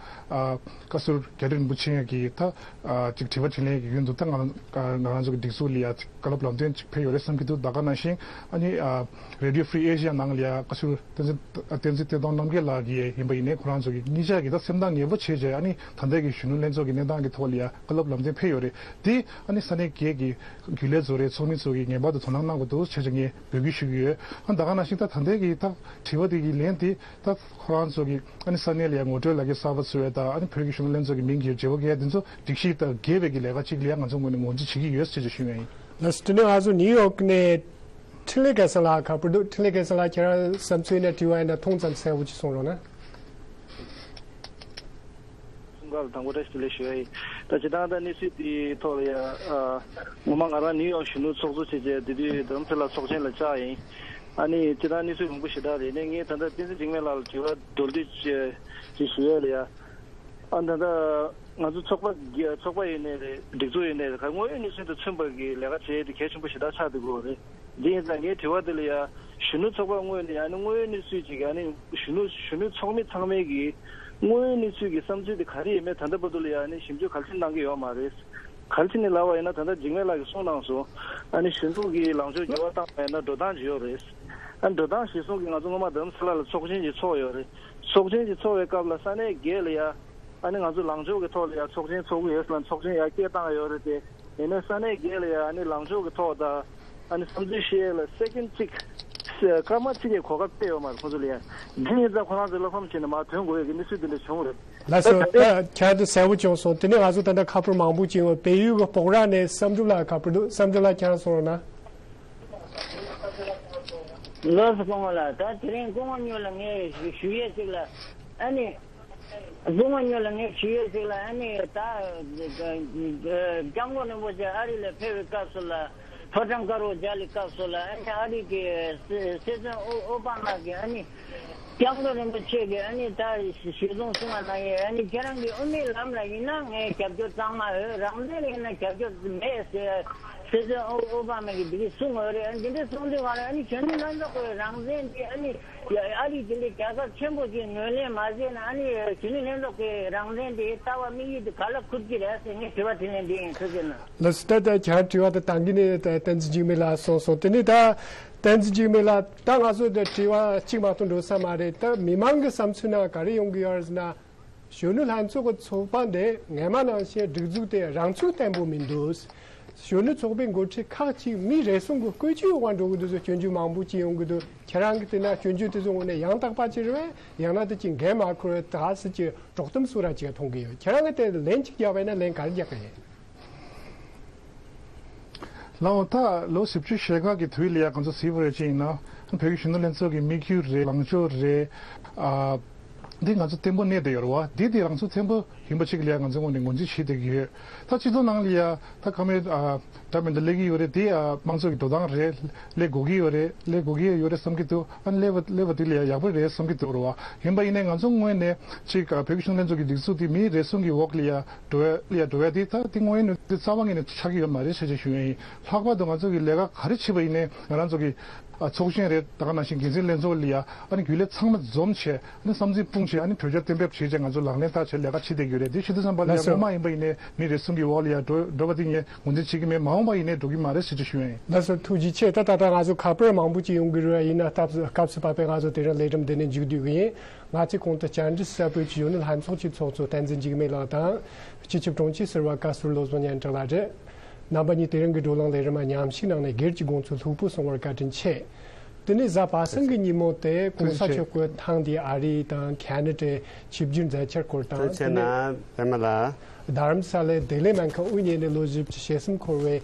བཀའ་ཟུར་རྒྱ་རི་རིན་པོ་ཆེ་གིས་ད་ཨ་ཅིག་དྲི་བ་དྲིས་ལན་གྱི་ཡུན་དུ་ད་ང་ང་རང་ཚོ་གི་སྒྲིག་འཛུགས་ལ་ཡ་བཀའ་སློབ་ལམ་སྟོན་ཅིག་ཕེབས་ཡོད་རེད་བསམ་གྱི་འདུག་ད་ག་ནང་བཞིན་ཨ་ནི་ཨ་Radio Free Asia་ནང་ལ་ཡ་བཀའ་ཟུར་བསྟན་འཛིན་བསྟན་འཛིན་བསྟན་སྟོང་རྣམ་རྒྱལ་ལགས་ཀྱིས་ཡིན་པ་ཡིན་ནའི་ཁོ་རང་ཚོ་གི་གཉིས་ཆ་གི་ད་སེམས་ཐག་ཉེ་པོ་བྱས་བྱས་ཨ་ནི་ད་ལྟའི་གི་གཞོན་ནུ་ལྷན་ཚོགས་ཀྱི་གནས་སྟངས་ཀྱི་ཐོག་ལ་ཡ་བཀའ་སློབ་ལམ་སྟོན་ཕེབས་ཡོད་རེད། དེ་ཨ་ནི་ས་གནས་བརྒྱད་ཀྱི་རྒྱུན་ལས་ཚོ་རེད། ཚོགས་མི་ཚོ་གིས་ངེས་པར་དུ་དོ་སྣང་གནང་དགོས་འདུག་བྱས་བྱས་ངས་འབོད་སྐུལ་ཞུ་གི་ཡོད། ཨ་ནི་ད་ག་ནང་བཞིན་ད་ད་ལྟའི་གི་ད་དྲི་བ་དེ་གི་ལན་དེ་ད་ཁོ་རང་ཚོ་གི་ཨ་ནི་ས་གནས་ལ་ཡ་ངོ་སྤྲོད་ལག་ཁྱེར་གསར་པ་བཟོ་ཡ་དང་ཨ་ནི་བོད་ཀྱི་གཞོན་ནུ་ལྷན་ཚོགས་ཀྱི་མིང་གི་བརྗེ་པོ་འགེལ་དེ་ཚོ་སྒྲིག་གཞི་དང་འགལ་བའི་གི་ལས་ཀ་ཅིག་ལ་ཡ་ང་ཚོ་ངོས་ནས་ངོས་འཛིན་བྱེད་ཀྱི་ཡོད་ཟེར་ཅིག་ཞུ་ཡ་ཡིན། ལགས་སོ། དེ་ནས་ང་ཚོ་ནིའུ་ཡོག་ནས་འཕྲིན་ལས་སྐལ་བཟང་ལགས་ཁ་པར་འདུག་འཕྲིན་ལས་སྐལ་བཟང་ལགས་ཁྱེད་རང་བསམ་ཚུལ་ཡིན་ན་དྲི་བ་ཡིན་ན་ཐུང་ཙམ་གསལ་པོ་ཅིག་གསུང་རོགས་གནང་། གསུང་སྐབས་དང་པོ་བཀྲ་ཤིས་བདེ་ལེགས་ཞུ་ཡ་ཡིན། ད་སྤྱིར་བཏང་ད་གནས་ཚུལ་དེའི་ཐོག་ལ་ཡ་ཨ་ངོ་མ་ང་རང་ནིའུ་ཡོག་གཞོན་ནུ་ཚོགས་གཙོ་བྱས་བྱས་དེ་དུས་རྡ་རམ་ས་ལ་ཚོགས་ཆེན་ལ་བཅར་ཡིན། ཨ་ནི་སྤྱིར་བཏང་གནས་ཚུལ་མང་པོ་ཞེ་དྲག་རེད། ནས་ངས་ད་ལྟ་བསྟན་འཛིན་འཇིགས་མེད་ལགས་ལ་དྲི་བ་མདོར་བསྡུས་ཅིག་ཅིག་ཞུ་ཡ་ལ་ཡ། ཨ་ད་ལྟ་ང་ཚོ་ཚོགས་པ་བརྒྱ་ཚོགས་པ་ཡིན་ནའི་རེད། སྒྲིག་འཛུགས་ཡིན་ནའི་རེད། ག་དངོས་ཡོད་གནས་ཚུལ་དང་མཐུན་པ་གི་ལས་ཀ་བྱེད་ཡ་དེ་གལ་ཆེན་པོ་ཞེ་དྲག་ཆགས་བསྡད་ཀྱི་ཡོད་རེད། འདི་ཡིན་ཙང་ངའི་དྲི་བ་འདི་ལ་ཡ་གཞོན་ནུ་ཚོགས་པ་དངོས་ནས་ཡང་ན་དངོས་ཡོད་གནས་ཚུལ་ཅིག་ཡང་ན་གཞོན་ནུ་གཞོན་ནུ་ཚོགས་མི་ཚང་མའི་གི་དངོས་ཡོད་གནས་ཚུལ་གྱི་བསམ་ཚུལ་དེ་ག་རེ་ཡིན་མིན་ད་ལྟ་བར་དུ་ལ་ཡ་ནི་ཞིབ་འཇུག་ག་ལ་ཅིག་གནང་གི་ཡོད་མ་རེད། ག་ལ་ཅིག་ནས་ལབ་པ་ཡིན་ན་ད་ལྟ་འཇིགས་མེད་ལགས་ཀྱིས་གསུངས་གནང་སོང་། ཨ་ནི་གཞོན་ནུ་གི་ལངས་ཕྱོགས་འགྱུར་བ་བཏང་བ་ཡིན་ན་འགྲོ་སྟངས་ཅིག་ཡོད་རེད། ཨ་ནི་འགྲོ་སྟངས་གཞིར་བཟུང་གིས་ང་ཚོ་སྔོན་མ་རྡ་རམ་ས་ལ་ལ་ཚོགས་ཆེན་ཅིག་ཚོགས་ཡོད་རེད། ཚོགས་ཆེན་ཅིག་ཚོགས་པའི་སྐབས་ལ་ས་གནས་བརྒྱད་ལ་ཡ་ཨ་ནི་ང་ཚོ་ལངས་ཕྱོགས་ཀྱི་ཐོག་ལ་ཡ་ཚོགས་ཆེན་ཚོགས་ཀྱི་ཡོད་ཟེར་ལ་ཚོགས་ཆེན་ཡ་སྐད་བཏང་ཡོད་རེད་དེ། ཡིན་ནའི་ས་གནས་བརྒྱད་ལ་ཡ་ཨ་ནི་ལངས་ཕྱོགས་ཀྱི་ཐོག་དང་ཨ་ནི་བསམ་ཚུལ་བཤད་ཡས་ལ་སེ་ཀེན་གཅིག་སྐར་མ་གཅིག་གི་གོ་སྐབས་སྤྲད་ཡོད་མ་རེད་ཁོང་ཚོ་ལ་ཡ། འདི་ཡིན་ཙང་ཁོ་རང་ཚོས་བློ་ཕམ་བྱས་ནས་མར་ཐོན་དགོས་ཡས་ཀྱི་གནས་ཚུལ་འདི་འདྲ་བྱུང་རེད། ལགས་སོ། ད་ད་ཁྱེད་ཚོ་གསལ་པོ་བྱུང་སོང་། དེ་ནས་ང་ཚོ་ད་ལྟ་ཁ་པར་མང་པོ་ཅིག་ཡོད། བལ་ཡུལ་གྱི་སྤོག་ར་ནས་བསམ་གྲུབ་ལགས་ཁ་པར་འདུག་བསམ་གྲུབ་ལགས་ཁྱེད་རང་གསུང་རོགས་གནང་། ལགས་སོ་སྐུ་ངོ་ལགས། ད་དེ་རིང་སྐུ་ངོ་མཉམ་ལ་ངས་ཞུ་ཡས་ཅིག་ལ་ཨ་ནི། སྐུ་ངོ་མཉམ་ལ་ངས་ཞུ་ཡས་ཅིག་ལ་ཨ་ནི་ད་སྐྱབས་མགོན་རིན་པོ་ཆེ་ཨ་རི་ལ་ཕེབས་པའི་སྐབས་སུ་ལ་ཕོ་བྲང་དཀར་པོ་མཇལ་བའི་སྐབས་སུ་ལ་ཨ་ནི་ཨ་རི་གི་སྲིད་སྲིད་བཙོན་ཨོ་ཨོ་བྷ་མ་གི་ཨ་ནི་སྐྱབས་མགོན་རིན་པོ་ཆེ་གི་ཨ་ནི་ད་གཞི་བཟུང་གསུང་བ་གནང་ཡས་ཨ་ནི་ཁྱེད་རང་གི་དབུ་མའི་ལམ་ལ་ཡིན་ན་ངས་རྒྱབ་སྐྱོར་གཙང་མ་ཡོད། རང་བཙན་ལ་ཡིན་ན་རྒྱབ་སྐྱོར་མེད་ཟེར་སྲིད་བཙོན་ཨོ་ཨོ་བྷ་མ་གི་འདི་གི་གསུང་ཡོད་རེད། ཨ་ནི་འདི་འདྲ་གསུང་དུས་ག་ལ་ཨ་ནི་གཞོན་ནུ་ལྷན་ཚོགས་ཀྱི་རང་བཙན་འདི་ཨ་ནི། ཡ་ཨ་རི་དེ་འདྲའི་རྒྱལ་ཁབ་ཆེན་པོ་ཅིག་ངོས་ལེན་མ་བྱས་ན་ཨ་ནི་གཞོན་ནུ་ལྷན་ཚོགས་ཀྱི་རང་བཙན་དེ་ལྟ་བ་དམིགས་ཡུལ་དེ་ག་ལ་འཁུར་གྱི་རེད་ཟེར་ངས་དྲི་བ་དྲིས་ལན་འདི་ཡིན་ཐུགས་རྗེ་གནང་། ལགས་སོ། ད་ལྟ་ཁྱེད་རང་དྲི་བ་དེ་ད་གིན་ནས་ད་བསྟན་འཛིན་འཇིགས་མེད་ལགས་གསུངས་སོང་། དེ་ནས་ད་བསྟན་འཛིན་འཇིགས་མེད་ལགས་ད་ང་ཚོ་ད་དྲི་བ་གཅིག་མ་གཏོགས་འགྲོ་ས་མ་རེད། ད་མི་མང་གི་བསམ་ཚུལ་ནང་ག་རེ་ཡོང་གི་ཡོད་རེད་ཟེར་ན། གཞོན་ནུ་ལྷན་ཚོགས་ཀྱི་ཚོགས་པ་འདི་སྔ་མ་ནང་བཞིན་སྒྲིག་འཛུགས་དེ་རང་ཚུགས་བརྟན་པོ་མི་འདུག་གཞོན་ནུ་ཚོགས་པའི་འགོ་ཁྲིད་ཁག་ཅིག་མིའི་རེ་ཟུང་གི་བཀོལ་སྤྱོད་འོག་འགྲོ་གི་འདུག་ཟེར་སྐྱོན་བརྗོད་མང་པོ་ཅིག་ཡོང་གི་འདུག་ཁྱེད་རང་གིས་བལྟས་ན་སྐྱོན་བརྗོད་དེ་ཚོ་དངོས་གནས་ཡང་དག་པ་ཅིག་རེད་པས། ཡང་ན་དེ་ཅིག་འགན་མ་འཁུར་བའི་ད་སྲིད་ཀྱི་དཀྲོག་གཏམ་བཟོ་ར་ཅིག་མཐོང་གི་ཡོད། ཁྱེད་རང་གིས་དེ་ལན་ཅིག་རྒྱག་པ་ཡིན་ན་ལན་ག་རེ་རྒྱག་གི་ཡིན། ལགས་འོང་། ད་ལོ་བཞི་བཅུ་ཞེ་ལྔ་གི་དུས་ལ་ཡ་ང་ཚོ་གཟིགས་པ་རེད་ཅེས་ཡིན་ན་བོད་ཀྱི་གཞོན་ནུ་ལྷན་ཚོགས་ཀྱི་དམིགས་ཡུལ་རེད། ལངས་ཕྱོགས་རེད། ཨ། འདི་ང་ཚོ་བརྟན་པོ་གནས་བསྡད་ཡོད་རེད་བ། འདི་དེ་རང་ཚོ་བརྟན་པོ་ཡིན་པ་ཅིག་ལ་ཡ་ང་ཚོ་ངོས་ནས་ངོས་འཛིན་བྱེད་བསྡད་ཀྱི་ཡོད། ད་སྤྱི་ཚོགས་ནང་ལ་ཡ་ད་བཀའ་མོལ་ཨ་འདྲ་མི་འདྲ་སླེབས་ཀྱི་ཡོད་རེད། དེ་ཨ་དམངས་གཙོ་གི་འགྲོ་སྟངས་རེད། སླེབས་དགོས་ཀྱི་ཡོད་རེད། སླེབས་དགོས་ཀྱི་ཡོད་རེད་བསམ་གྱི་འདུག་ཨ་ནི་སླེབས་པ་སླེབས་པ་དེ་ལ་ཡ་ཡག་པོ་རེད་བསམ་གྱི་འདུག་རེད་བ། ཡིན་པ་ཡིན་ནའི་ང་ཚོ་ངོས་ནས་ཅིག་ཨ་བོད་ཀྱི་གཞོན་ནུ་ལྷན་ཚོགས་ཀྱི་སྒྲིག་འཛུགས་དེ་མིའི་རེ་ཟུང་གི་འོག་ལ་ཡ་འགྲོ་ཡ་ལ་ཡ་འགྲོ་ཡ་དེ་ད་དེ་དངོས་ཡོད་ནས་དེ་རྩ་བ་ཉིད་ནས་ཆགས་ཀྱི་ཡོད་མ་རེད་ཟེར་ཅིག་ཞུ་ཡ་ཡིན། ལྷག་པར་དུ་ང་ཚོ་གི་ལས་ཀ་ག་རེ་བྱེད་པ་ཡིན་ནའི་ང་རང་ཚོ་གི་ཨ་ཚོགས་ཆེན་རེད། ད་ག་ནང་བཞིན་འགན་འཛིན་ལྷན་ཚོགས་ལ་ཡ་ཨ་ནི་རྒྱུན་ལས་ཚང་མ་འཛོམས་བྱས་ཨ་ནི་བསམ་ཚུལ་སྤུངས་བྱས་ཨ་ནི་གྲོས་འཆར་གཏན་འབེབས་བྱས་བྱས་ང་ཚོ་ལག་ལེན་བསྟར་བྱས་ལས་ཀ་བྱེད་བསྡད་ཀྱི་ཡོད་རེད། དེ་བྱེད་དུས་ཙམ་པ་ལ་ཡ་ལགས་སོ། སྔོན་མ་ཡིན་པ་ཡིན་ནའི་མིའི་རེ་ཟུང་གི་འོག་ལ་ཡ་འགྲོ་འགྲོ་བ་དེ་ངས་ངོས་འཛིན་བྱེད་ཀྱི་མེད། མ་འོངས་པ་ཡིན་ནའི་འགྲོ་གི་མ་རེད་ཟེར་ཅིག་ཞུ་ཡ་ཡིན། ལགས་སོ། ཐུགས་རྗེ་ཆེ། ད་ད་ལྟ་ང་ཚོ་ཁ་པར་མང་པོ་ཅིག་ཡོང་གི་རེད། ཡིན་ན་སྐབས་སྐབས་སུ་བབས་པའི་ང་ཚོ་དེ་རིང་ལས་རིམ་འདི་ནས་མཇུག་བསྡུ་གི་ཡིན། ང་ཚོས་གོང་དུ་བཅར་འདྲི་ཞུ་ས་བོད་ཀྱི་གཞོན་ནུ་ལྷན་ཚོགས་ཀྱི་ཚོགས་གཙོ་བསྟན་འཛིན་འཇིགས་མེད་ལགས་དང་། སྤྱི་ཁྱབ་དྲུང་ཆེ་ཟུར་པ་བཀའ་ཟུར་བློ་བཟང་སྙན་གྲགས་ལགས་རེད། རྣམ་པ་གཉིས་དེ་རིང་གི་བགྲོ་གླེང་ལས་རིམ་མཉམ་ཞུགས་གནང་ནས་སྒེར་གྱི་དགོངས་ཚུལ་ལྷུག་པོ་གསུང་བར་བཀའ་དྲིན་ཆེ། དེ་ནས་གཟའ་པ་སངས་ཀྱི་ཉིན་མོ་དེ་གོང་ས་མཆོག་གི་ཐེངས་འདིའི་ཨ་རི་དང་ཁ་ན་ཌའི་ཆིབས་བསྒྱུར་མཛད་འཆར་སྐོར་དང་། དེ་ནས་པད་མ་ལགས། རྡ་རམ་ས་ལའི་བདེ་ལེགས་སྨན་ཁང་དབུ་བརྙེས་ནས་ལོ་བཞི་བཅུ་ཞེ་གསུམ་འཁོར་བའི་